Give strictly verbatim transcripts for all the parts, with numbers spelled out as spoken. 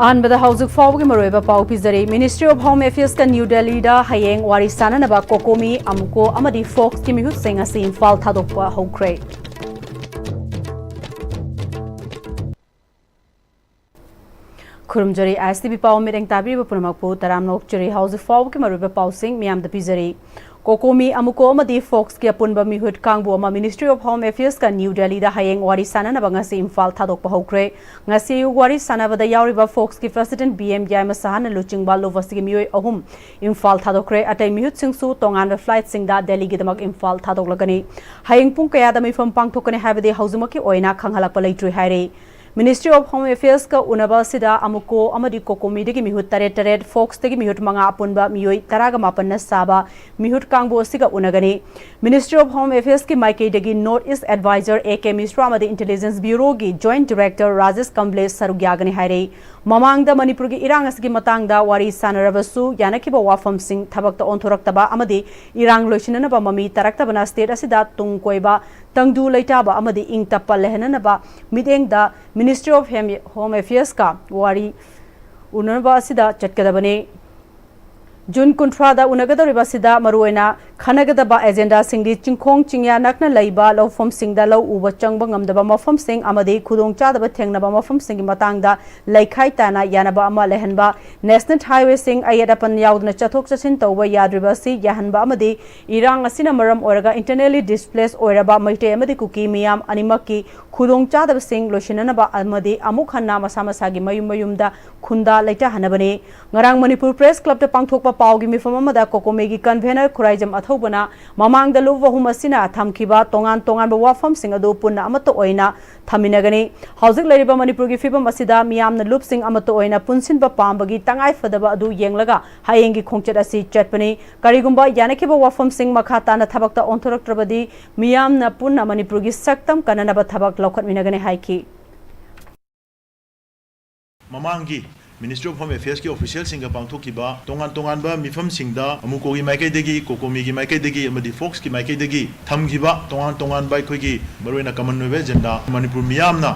ꯑꯍꯥꯟꯕꯗ ꯍꯧꯖꯤꯛ ꯐꯥꯎꯕꯒꯤ ꯃꯔꯨꯑꯣꯏꯕ ꯄꯥꯎ ꯄꯤꯖꯔꯤ꯫ Ministry of Home Affairs ꯀ ꯅ꯭ꯌꯨ ꯗꯦꯜꯂꯤꯗ ꯍꯌꯦꯡ ꯋꯥꯔꯤ ꯁꯥꯅꯅꯕ COCOMI, AMUCO ꯑꯃꯗꯤ ꯐꯣꯛꯁꯀꯤ ꯃꯤꯍꯨꯠꯁꯤꯡ ꯑꯁꯤ ꯏꯝꯐꯥꯜ ꯊꯥꯗꯣꯛꯄ ꯍꯧꯈ꯭ꯔꯦ꯫ ꯈꯨꯔꯨꯝꯖꯔꯤ, ISTV ꯄꯥꯎ ꯃꯤꯠꯌꯦꯡ ꯇꯥꯕꯤꯔꯤꯕ ꯄꯨꯝꯅꯃꯛꯄꯨ ꯇꯔꯥꯝꯅ ꯑꯣꯛꯆꯔꯤ꯫ ꯍꯧꯖꯤꯛ ꯐꯥꯎꯕꯒꯤ ꯃꯔꯨꯑꯣꯏꯕ ꯄꯥꯎꯁꯤꯡ ꯃꯤꯌꯥꯝꯗ ꯄꯤꯖꯔꯤ꯫ COCOMI, AMUCO ꯑꯃꯗꯤ ꯐꯣꯛꯁꯀꯤ ꯑꯄꯨꯟꯕ ꯃꯤꯍꯨꯠ ꯀꯥꯡꯕꯨ ꯑꯃ Ministry of Home Affairs ꯀ ꯅ꯭ꯌꯨ ꯗꯦꯜꯂꯤꯗ ꯍꯌꯦꯡ ꯋꯥꯔꯤ ꯁꯥꯅꯅꯕ ꯉꯁꯤ ꯏꯝꯐꯥꯜ ꯊꯥꯗꯣꯛꯄ ꯍꯧꯈ꯭ꯔꯦ꯫ ꯉꯁꯤ ꯑꯌꯨꯛ ꯋꯥꯔꯤ ꯁꯥꯅꯕꯗ ꯌꯥꯎꯔꯤꯕ ꯐꯣꯛꯁꯀꯤ President B M ꯌꯥꯏꯃ ꯁꯍꯥꯅ ꯂꯨꯆꯤꯡꯕ ꯂꯨꯞ ꯑꯁꯤꯒꯤ ꯃꯤꯑꯣꯏ ꯑꯍꯨꯝ ꯏꯝꯐꯥꯜ ꯊꯥꯗꯣꯛꯈ꯭ꯔꯦ꯫ ꯑꯇꯩ ꯃꯤꯍꯨꯠꯁꯤꯡꯁꯨ ꯇꯣꯉꯥꯟꯕ ꯐ꯭ꯂꯥꯏꯠꯁꯤꯡꯗ ꯗꯦꯜꯂꯤꯒꯤꯗꯃꯛ ꯏꯝꯐꯥꯜ ꯊꯥꯗꯣꯛꯂꯒꯅꯤ꯫ ꯍꯌꯦꯡ ꯄꯨꯡ ꯀꯌꯥꯗ ꯃꯤꯐꯝ ꯄꯥꯡꯊꯣꯛꯀꯅꯤ ꯍꯥꯏꯕꯗꯤ ꯍꯧꯖꯤꯛꯃꯛꯀꯤ ꯑꯣꯏꯅ ꯈꯪꯍꯜꯂꯛꯄ ꯂꯩꯇ꯭ꯔꯤ ꯍꯥꯏꯔꯤ꯫ Ministry of Home Affairs ꯀ ꯎꯅꯕ ꯑꯁꯤꯗ AMUCO ꯑꯃꯗꯤ COCOMI ꯗꯒꯤ ꯃꯤꯍꯨꯠ ꯇꯔꯦꯠ ꯇꯔꯦꯠ, ꯐꯣꯛꯁꯇꯒꯤ ꯃꯤꯍꯨꯠ ꯃꯉꯥ, ꯑꯄꯨꯟꯕ ꯃꯤꯑꯣꯏ ꯇꯔꯥꯒ ꯃꯥꯄꯟꯅ ꯁꯥꯕ ꯃꯤꯍꯨꯠ ꯀꯥꯡꯕꯨ ꯑꯁꯤꯒ ꯎꯅꯒꯅꯤ꯫ Ministry of Home Affairs ꯀꯤ ꯃꯥꯏꯀꯩꯗꯒꯤ North East Advisor A K ꯃꯤꯁ꯭ꯔꯥ ꯑꯃꯗꯤ Intelligence Bureau ꯒꯤ Joint Director ꯔꯥꯖꯦꯁ ꯀꯝꯕ꯭ꯂꯦꯁ ꯁꯔꯨꯛ ꯌꯥꯒꯅꯤ ꯍꯥꯏꯔꯤ꯫ ꯃꯃꯥꯡꯗ ꯃꯅꯤꯄꯨꯔꯒꯤ ꯏꯔꯥꯡ ꯑꯁꯤꯒꯤ ꯃꯇꯥꯡꯗ ꯋꯥꯔꯤ ꯁꯥꯅꯔꯕꯁꯨ ꯌꯥꯅꯈꯤꯕ ꯋꯥꯐꯝꯁꯤꯡ ꯊꯕꯛꯇ ꯑꯣꯟꯊꯣꯔꯛꯇꯕ ꯑꯃꯗꯤ ꯏꯔꯥꯡ ꯂꯣꯏꯁꯤꯟꯅꯅꯕ ꯃꯃꯤ ꯇꯥꯔꯛꯇꯕꯅ state ꯑꯁꯤꯗ ꯇꯨꯡ ꯀꯣꯏꯕ, ꯇꯪꯗꯨ ꯂꯩꯇꯥꯕ ꯑꯃꯗꯤ ꯏꯪ ꯇꯞꯄ ꯂꯩꯍꯟꯅꯅꯕ ꯃꯤꯠꯌꯦꯡꯗ Ministry of Hem-, Home Affairs ꯀ ꯋꯥꯔꯤ ꯎꯅꯅꯕ ꯑꯁꯤꯗ ꯆꯠꯀꯗꯕꯅꯤ꯫ ꯖꯨꯟ ꯀꯨꯟꯊ꯭ꯔꯥꯗ ꯎꯅꯒꯗꯧꯔꯤꯕ ꯑꯁꯤꯗ ꯃꯔꯨꯑꯣꯏꯅ ꯈꯟꯅꯒꯗꯕ ꯑꯦꯖꯦꯟꯗꯥꯁꯤꯡꯗꯤ ꯆꯤꯡꯈꯣꯡ ꯆꯤꯡꯌꯥ ꯅꯛꯅ ꯂꯩꯕ ꯂꯧꯐꯝꯁꯤꯡꯗ ꯂꯧ ꯎꯕ ꯆꯪꯕ ꯉꯝꯗꯕ ꯃꯐꯝꯁꯤꯡ ꯑꯃꯗꯤ ꯈꯨꯗꯣꯡꯆꯥꯗꯕ ꯊꯦꯡꯅꯕ ꯃꯐꯝꯁꯤꯡꯒꯤ ꯃꯇꯥꯡꯗ ꯂꯩꯈꯥꯏ ꯇꯥꯅ ꯌꯥꯅꯕ ꯑꯃ ꯂꯩꯍꯟꯕ, National Highwayꯁꯤꯡ ꯑꯌꯦꯠ ꯑꯄꯟ ꯌꯥꯎꯗꯅ ꯆꯠꯊꯣꯛ ꯆꯠꯁꯤꯟ ꯇꯧꯕ ꯌꯥꯗ꯭ꯔꯤꯕ ꯑꯁꯤ ꯌꯥꯍꯟꯕ ꯑꯃꯗꯤ ꯏꯔꯥꯡ ꯑꯁꯤꯅ ꯃꯔꯝ ꯑꯣꯏꯔꯒ internally displaced ꯑꯣꯏꯔꯕ ꯃꯩꯇꯩ ꯑꯃꯗꯤ ꯀꯨꯀꯤ ꯃꯤꯌꯥꯝ ꯑꯅꯤꯃꯛꯀꯤ ꯈꯨꯗꯣꯡꯆꯥꯗꯕꯁꯤꯡ ꯂꯣꯏꯁꯤꯟꯅꯅꯕ ꯑꯃꯗꯤ ꯑꯃꯨꯛ ꯍꯟꯅ ꯃꯁꯥ ꯃꯁꯥꯒꯤ ꯃꯌꯨꯝ ꯃꯌꯨꯝꯗ ꯈꯨꯟꯗꯥ ꯂꯩꯇꯥꯍꯟꯅꯕꯅꯤ꯫ ꯉꯔꯥꯡ ꯃꯅꯤꯄꯨꯔ Press Clubꯇ ꯄꯥꯡꯊꯣꯛꯄ ꯄꯥꯎꯒꯤ ꯃꯤꯐꯝ ꯑꯃꯗ COCOMIꯒꯤ convener ꯈꯨꯔꯥꯏꯖꯝ ꯑꯊꯧꯕꯅ ꯃꯃꯥꯡꯗ ꯂꯨꯞ ꯑꯍꯨꯝ ꯑꯁꯤꯅ ꯊꯝꯈꯤꯕ ꯇꯣꯉꯥꯟ ꯇꯣꯉꯥꯟꯕ ꯋꯥꯐꯝꯁꯤꯡ ꯑꯗꯨ ꯄꯨꯟꯅ ꯑꯃꯠꯇ ꯑꯣꯏꯅ ꯊꯝꯃꯤꯟꯅꯒꯅꯤ꯫ ꯍꯧꯖꯤꯛ ꯂꯩꯔꯤꯕ ꯃꯅꯤꯄꯨꯔꯒꯤ ꯐꯤꯕꯝ ꯑꯁꯤꯗ ꯃꯤꯌꯥꯝꯅ ꯂꯨꯞꯁꯤꯡ ꯑꯃꯠꯇ ꯑꯣꯏꯅ ꯄꯨꯟꯁꯤꯟꯕ ꯄꯥꯝꯕꯒꯤ ꯇꯉꯥꯏꯐꯗꯕ ꯑꯗꯨ ꯌꯦꯡꯂꯒ ꯍꯌꯦꯡꯒꯤ ꯈꯣꯡꯆꯠ ꯑꯁꯤ ꯆꯠꯄꯅꯤ꯫ ꯀꯔꯤꯒꯨꯝꯕ ꯌꯥꯅꯈꯤꯕ ꯋꯥꯐꯝꯁꯤꯡ ꯃꯈꯥ ꯇꯥꯅ ꯊꯕꯛꯇ ꯑꯣꯟꯊꯣꯔꯛꯇ꯭ꯔꯕꯗꯤ ꯃꯤꯌꯥꯝꯅ ꯄꯨꯟꯅ ꯃꯅꯤꯄꯨꯔꯒꯤ ꯁꯛꯇꯝ ꯀꯟꯅꯅꯕ ꯊꯕꯛ ꯂꯧꯈꯠꯃꯤꯟꯅꯒꯅꯤ ꯍꯥꯏꯈꯤ꯫ ꯃꯃꯥꯡꯒꯤ Ministry of Home Affairs ꯀꯤ official ꯁꯤꯡꯒ ꯄꯥꯡꯊꯣꯛꯈꯤꯕ ꯇꯣꯉꯥꯟ ꯇꯣꯉꯥꯟꯕ ꯃꯤꯐꯝꯁꯤꯡꯗ ꯑꯃꯨꯀꯣꯒꯤ ꯃꯥꯏꯀꯩꯗꯒꯤ, ꯀꯣꯀꯣꯃꯤꯒꯤ ꯃꯥꯏꯀꯩꯗꯒꯤ ꯑꯃꯗꯤ ꯐꯣꯛꯁꯀꯤ ꯃꯥꯏꯀꯩꯗꯒꯤ ꯊꯝꯈꯤꯕ ꯇꯣꯉꯥꯟ ꯇꯣꯉꯥꯟꯕ ꯑꯩꯈꯣꯏꯒꯤ ꯃꯔꯨꯑꯣꯏꯅ common ꯑꯣꯏꯕ agenda, ꯃꯅꯤꯄꯨꯔ ꯃꯤꯌꯥꯝꯅ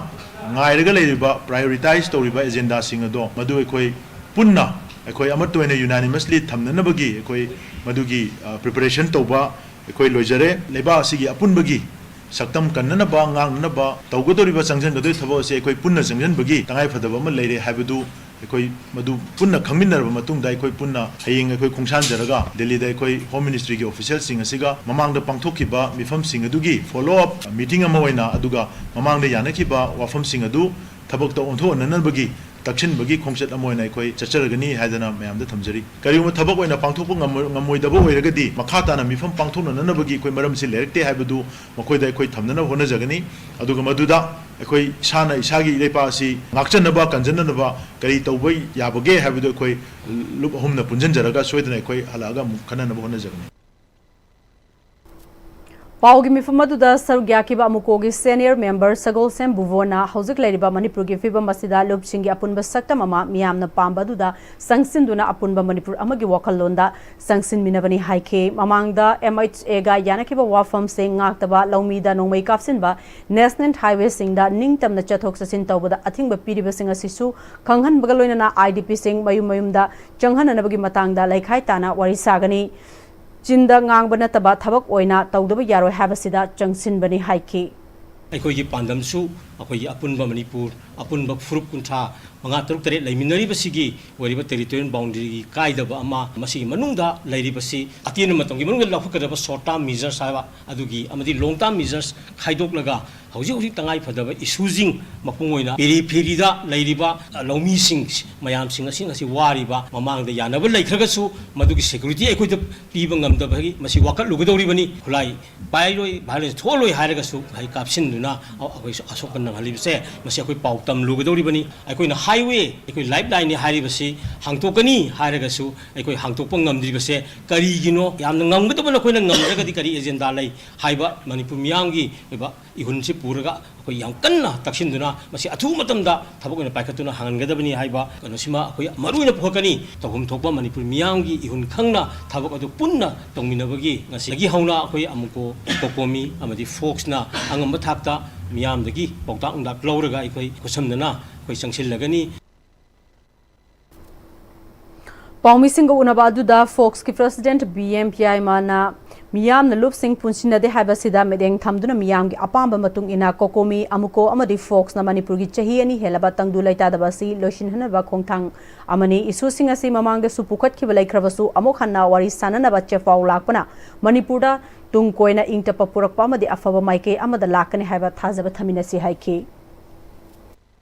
ꯉꯥꯏꯔꯒ ꯂꯩꯔꯤꯕ, prioritize ꯇꯧꯔꯤꯕ agendaꯁꯤꯡ ꯑꯗꯣ ꯃꯗꯨ ꯑꯩꯈꯣꯏ ꯄꯨꯟꯅ, ꯑꯩꯈꯣꯏ ꯑꯃꯠꯇ ꯑꯣꯏꯅ unanimously ꯊꯝꯅꯅꯕꯒꯤ ꯑꯩꯈꯣꯏ ꯃꯗꯨꯒꯤ, ꯑ, preparation ꯇꯧꯕ ꯑꯩꯈꯣꯏ ꯂꯣꯏꯖꯔꯦ꯫ ꯂꯩꯕꯥꯛ ꯑꯁꯤꯒꯤ ꯑꯄꯨꯟꯕꯒꯤ ꯁꯛꯇꯝ ꯀꯟꯅꯅꯕ, ꯉꯥꯛꯅꯅꯕ ꯇꯧꯒꯗꯧꯔꯤꯕ, ꯆꯪꯁꯤꯟꯒꯗꯧꯔꯤꯕ ꯊꯕꯛ ꯑꯁꯤ ꯑꯩꯈꯣꯏ ꯄꯨꯟꯅ ꯆꯪꯁꯤꯟꯕꯒꯤ ꯇꯉꯥꯏꯐꯗꯕ ꯑꯃ ꯂꯩꯔꯦ ꯍꯥꯏꯕꯗꯨ ꯑꯩꯈꯣꯏ ꯃꯗꯨ ꯄꯨꯟꯅ ꯈꯪꯃꯤꯟꯅꯔꯕ ꯃꯇꯨꯡꯗ, ꯑꯩꯈꯣꯏ ꯄꯨꯟꯅ ꯍꯌꯦꯡ ꯑꯩꯈꯣꯏ ꯈꯣꯡꯁꯥꯟꯖꯔꯒ ꯗꯦꯜꯂꯤꯗ ꯑꯩꯈꯣꯏ Home Ministry ꯒꯤ official ꯁꯤꯡ ꯑꯁꯤꯒ ꯃꯃꯥꯡꯗ ꯄꯥꯡꯊꯣꯛꯈꯤꯕ ꯃꯤꯐꯝꯁꯤꯡ ꯑꯗꯨꯒꯤ follow up meeting ꯑꯃ ꯑꯣꯏꯅ, ꯑꯗꯨꯒ ꯃꯃꯥꯡꯗ ꯌꯥꯅꯈꯤꯕ ꯋꯥꯐꯝꯁꯤꯡ ꯑꯗꯨ ꯊꯕꯛꯇ ꯑꯣꯟꯊꯣꯛꯍꯟꯅꯅꯕꯒꯤ ꯇꯛꯁꯤꯟꯕꯒꯤ ꯈꯣꯡꯆꯠ ꯑꯃ ꯑꯣꯏꯅ ꯑꯩꯈꯣꯏ ꯆꯠꯆꯔꯒꯅꯤ ꯍꯥꯏꯗꯅ ꯃꯌꯥꯝꯗ ꯊꯝꯖꯔꯤ꯫ ꯀꯔꯤꯒꯨꯝꯕ ꯊꯕꯛ ꯑꯣꯏꯅ ꯄꯥꯡꯊꯣꯛꯄ ꯉꯝꯃꯣꯏ-, ꯉꯝꯃꯣꯏꯗꯕ ꯑꯣꯏꯔꯒꯗꯤ, ꯃꯈꯥ ꯇꯥꯅ ꯃꯤꯐꯝ ꯄꯥꯡꯊꯣꯛꯅꯅꯕꯒꯤ ꯑꯩꯈꯣꯏ ꯃꯔꯝꯁꯤ ꯂꯩꯔꯛꯇꯦ ꯍꯥꯏꯕꯗꯨ ꯃꯈꯣꯏꯗ ꯑꯩꯈꯣꯏ ꯊꯝꯅꯅꯕ ꯍꯣꯠꯅꯖꯒꯅꯤ꯫ ꯑꯗꯨꯒ ꯃꯗꯨꯗ ꯑꯩꯈꯣꯏ ꯏꯁꯥꯅ ꯏꯁꯥꯒꯤ ꯏꯔꯩꯄꯥꯛ ꯑꯁꯤ ꯉꯥꯛꯆꯅꯕ, ꯀꯟꯖꯅꯅꯕ ꯀꯔꯤ ꯇꯧꯕ ꯌꯥꯕꯒꯦ ꯍꯥꯏꯕꯗꯨ ꯑꯩꯈꯣꯏ ꯂꯨꯞ ꯑꯍꯨꯝꯅ ꯄꯨꯟꯁꯤꯟꯖꯔꯒ ꯁꯣꯏꯗꯅ ꯑꯩꯈꯣꯏ ꯍꯜꯂꯛꯑꯒ ꯑꯃꯨꯛ ꯈꯟꯅꯅꯕ ꯍꯣꯠꯅꯖꯒꯅꯤ꯫ ꯄꯥꯎꯒꯤ ꯃꯤꯐꯝ ꯑꯗꯨꯗ ꯁꯔꯨꯛ ꯌꯥꯈꯤꯕ ꯑꯃꯨꯀꯣꯒꯤ senior member ꯁꯒꯣꯜꯁꯦꯝ ꯕꯨꯕꯣꯅ ꯍꯧꯖꯤꯛ ꯂꯩꯔꯤꯕ ꯃꯅꯤꯄꯨꯔꯒꯤ ꯐꯤꯕꯝ ꯑꯁꯤꯗ ꯂꯨꯞꯁꯤꯡꯒꯤ ꯑꯄꯨꯟꯕ ꯁꯛꯇꯝ ꯑꯃ ꯃꯤꯌꯥꯝꯅ ꯄꯥꯝꯕ ꯑꯗꯨꯗ ꯆꯪꯁꯤꯟꯗꯨꯅ ꯑꯄꯨꯟꯕ ꯃꯅꯤꯄꯨꯔ ꯑꯃꯒꯤ ꯋꯥꯈꯜꯂꯣꯟꯗ ꯆꯪꯁꯤꯟꯃꯤꯟꯅꯕꯅꯤ ꯍꯥꯏꯈꯤ꯫ ꯃꯃꯥꯡꯗ M H A ꯒ ꯌꯥꯅꯈꯤꯕ ꯋꯥꯐꯝꯁꯤꯡ ꯉꯥꯛꯇꯕ, ꯂꯧꯃꯤꯗ ꯅꯣꯡꯃꯩ ꯀꯥꯞꯁꯤꯟꯕ, national highway ꯁꯤꯡꯗ ꯅꯤꯡꯇꯝꯅ ꯆꯠꯊꯣꯛ ꯆꯠꯁꯤꯟ ꯇꯧꯕꯗ ꯑꯊꯤꯡꯕ ꯄꯤꯔꯤꯕꯁꯤꯡ ꯑꯁꯤꯁꯨ ꯈꯪꯍꯟꯕꯒ ꯂꯣꯏꯅꯅ I D P ꯁꯤꯡ ꯃꯌꯨꯝ ꯃꯌꯨꯝꯗ ꯆꯪꯍꯟꯅꯅꯕꯒꯤ ꯃꯇꯥꯡꯗ ꯂꯩꯈꯥꯏ ꯇꯥꯅ ꯋꯥꯔꯤ ꯁꯥꯒꯅꯤ꯫ ꯆꯤꯟꯗ ꯉꯥꯡꯕ ꯅꯠꯇꯕ ꯊꯕꯛ ꯑꯣꯏꯅ ꯇꯧꯗꯕ ꯌꯥꯔꯣꯏ ꯍꯥꯏꯕꯁꯤꯗ ꯆꯪꯁꯤꯟꯕꯅꯤ ꯍꯥꯏꯈꯤ꯫ ꯑꯩꯈꯣꯏꯒꯤ ꯄꯥꯟꯗꯝꯁꯨ ꯑꯩꯈꯣꯏꯒꯤ ꯑꯄꯨꯟꯕ ꯃꯅꯤꯄꯨꯔ, ꯑꯄꯨꯟꯕ ꯐꯨꯔꯨꯞ ꯀꯨꯟꯊ꯭ꯔꯥ ꯃꯉꯥ, ꯇꯔꯨꯛ, ꯇꯔꯦꯠ ꯂꯩꯃꯤꯟꯅꯔꯤꯕꯁꯤꯒꯤ ꯑꯣꯏꯔꯤꯕ territorial boundary ꯒꯤ ꯀꯥꯏꯗꯕ ꯑꯃ, ꯃꯁꯤꯒꯤ ꯃꯅꯨꯡꯗ ꯂꯩꯔꯤꯕꯁꯤ ꯑꯇꯦꯟꯕ ꯃꯇꯝꯒꯤ ꯃꯅꯨꯡꯗ ꯂꯧꯈꯠꯀꯗꯕ short term measures ꯍꯥꯏꯕ ꯑꯗꯨꯒꯤ ꯑꯃꯗꯤ long term measures ꯈꯥꯏꯗꯣꯛꯂꯒ ꯍꯧꯖꯤꯛ ꯍꯧꯖꯤꯛ ꯇꯉꯥꯏ ꯐꯗꯕ issue ꯁꯤꯡ, ꯃꯄꯨꯡ ꯑꯣꯏꯅ periphery ꯗ ꯂꯩꯔꯤꯕ ꯂꯧꯃꯤꯁꯤꯡ ꯃꯌꯥꯝꯁꯤꯡ ꯑꯁꯤꯅ ꯉꯁꯤ ꯋꯥꯔꯤꯕ, ꯃꯃꯥꯡꯗ ꯌꯥꯅꯕ ꯂꯩꯈ꯭ꯔꯒꯁꯨ ꯃꯗꯨꯒꯤ security ꯑꯩꯈꯣꯏꯗ ꯄꯤꯕ ꯉꯝꯗꯕꯒꯤ ꯃꯁꯤ ꯋꯥꯀꯠꯂꯨꯒꯗꯧꯔꯤꯕꯅꯤ꯫ ꯈꯨꯠꯂꯥꯏ ꯄꯥꯏꯔꯣꯏ, violence ꯊꯣꯛꯍꯜꯂꯣꯏ ꯍꯥꯏꯔꯒꯁꯨ ꯈꯨꯠꯂꯥꯏ ꯀꯥꯞꯁꯤꯟꯗꯨꯅ ꯑꯩꯈꯣꯏ ꯑꯁꯣꯛꯄ ꯅꯪꯍꯜꯂꯤꯕꯁꯦ ꯃꯁꯤ ꯑꯩꯈꯣꯏ ꯄꯥꯎ ꯇꯝꯂꯨꯒꯗꯧꯔꯤꯕꯅꯤ꯫ ꯑꯩꯈꯣꯏꯅ ꯍꯥꯏꯋꯦ, ꯑꯩꯈꯣꯏ ꯂꯥꯏꯐ ꯂꯥꯏꯟꯅꯤ ꯍꯥꯏꯔꯤꯕꯁꯤ ꯍꯥꯡꯇꯣꯛꯀꯅꯤ ꯍꯥꯏꯔꯒꯁꯨ ꯑꯩꯈꯣꯏ ꯍꯥꯡꯇꯣꯛꯄ ꯉꯝꯗ꯭ꯔꯤꯕꯁꯦ ꯀꯔꯤꯒꯤꯅꯣ? ꯌꯥꯝꯅ ꯉꯝꯒꯗꯕ ꯅꯈꯣꯏꯅ ꯉꯝꯗ꯭ꯔꯒꯗꯤ ꯀꯔꯤ ꯑꯦꯖꯦꯟꯗꯥ ꯂꯩ ꯍꯥꯏꯕ ꯃꯅꯤꯄꯨꯔ ꯃꯤꯌꯥꯝꯒꯤ ꯑꯣꯏꯕ ꯏꯍꯨꯟꯁꯤ ꯄꯨꯔꯒ ꯑꯩꯈꯣꯏ ꯌꯥꯝ ꯀꯟꯅ ꯇꯛꯁꯤꯟꯗꯨꯅ ꯃꯁꯤ ꯑꯊꯨꯕ ꯃꯇꯝꯗ ꯊꯕꯛ ꯑꯣꯏꯅ ꯄꯥꯏꯈꯠꯇꯨꯅ ꯍꯥꯡꯍꯟꯒꯗꯕꯅꯤ ꯍꯥꯏꯕ ꯀꯩꯅꯣꯁꯤꯃ ꯑꯩꯈꯣꯏ ꯃꯔꯨ ꯑꯣꯏꯅ ꯄꯨꯈꯠꯀꯅꯤ꯫ ꯇꯧꯐꯝ ꯊꯣꯛꯄ ꯃꯅꯤꯄꯨꯔ ꯃꯤꯌꯥꯝꯒꯤ ꯏꯍꯨꯟ ꯈꯪꯅ ꯊꯕꯛ ꯑꯗꯨ ꯄꯨꯟꯅ ꯇꯧꯃꯤꯟꯅꯕꯒꯤ ꯉꯁꯤꯗꯒꯤ ꯍꯧꯅ ꯑꯩꯈꯣꯏ ꯑꯃꯨꯀꯣ, ꯀꯣꯀꯣꯃꯤ ꯑꯃꯗꯤ ꯐꯣꯛꯁꯅ ꯑꯉꯝꯕ ꯊꯥꯛꯇ ꯃꯤꯌꯥꯝꯗꯒꯤ ꯄꯥꯎꯇꯥꯛ ꯅꯨꯡꯗꯥꯛ ꯂꯧꯔꯒ ꯑꯩꯈꯣꯏ ꯈꯨꯠꯁꯝꯅꯅ ꯑꯩꯈꯣꯏ ꯆꯪꯁꯤꯜꯂꯒꯅꯤ꯫ ꯄꯥꯎꯃꯤꯁꯤꯡꯒ ꯎꯅꯕ ꯑꯗꯨꯗ ꯐꯣꯛꯁꯀꯤ ꯄ꯭ꯔꯁꯤꯗꯦꯟꯠ ꯕꯤ ꯑꯦꯝ ꯄꯤꯌꯥꯏꯃꯥꯅ ꯃꯤꯌꯥꯝꯅ ꯂꯨꯞꯁꯤꯡ ꯄꯨꯟꯁꯤꯟꯅꯗꯦ ꯍꯥꯏꯕꯁꯤꯗ ꯃꯤꯠꯌꯦꯡ ꯊꯝꯗꯨꯅ ꯃꯤꯌꯥꯝꯒꯤ ꯑꯄꯥꯝꯕ ꯃꯇꯨꯡ ꯏꯟꯅ ꯀꯣꯀꯣꯃꯤ, ꯑꯃꯨꯀꯣ ꯑꯃꯗꯤ ꯐꯣꯛꯁꯅ ꯃꯅꯤꯄꯨꯔꯒꯤ ꯆꯍꯤ ꯑꯅꯤ ꯍꯦꯜꯂꯕ ꯇꯪꯗꯨ ꯂꯩꯇꯥꯗꯕ ꯑꯁꯤ ꯂꯣꯏꯁꯤꯟꯍꯟꯅꯕ ꯈꯣꯡꯊꯥꯡ ꯑꯃꯅꯤ꯫ ꯏꯁꯨꯁꯤꯡ ꯑꯁꯤ ꯃꯃꯥꯡꯗꯁꯨ ꯄꯨꯈꯠꯈꯤꯕ ꯂꯩꯈ꯭ꯔꯕꯁꯨ ꯑꯃꯨꯛ ꯍꯟꯅ ꯋꯥꯔꯤ ꯁꯥꯅꯅꯕ ꯆꯦꯄꯥꯎ ꯂꯥꯛꯄꯅ ꯃꯅꯤꯄꯨꯔꯗ ꯇꯨꯡ ꯀꯣꯏꯅ ꯏꯪ ꯇꯞꯄ ꯄꯨꯔꯛꯄ ꯑꯃꯗꯤ ꯑꯐꯕ ꯃꯥꯏꯀꯩ ꯑꯃꯗ ꯂꯥꯛꯀꯅꯤ ꯍꯥꯏꯕ ꯊꯥꯖꯕ ꯊꯝꯃꯤꯟꯅꯁꯤ ꯍꯥꯏꯈꯤ꯫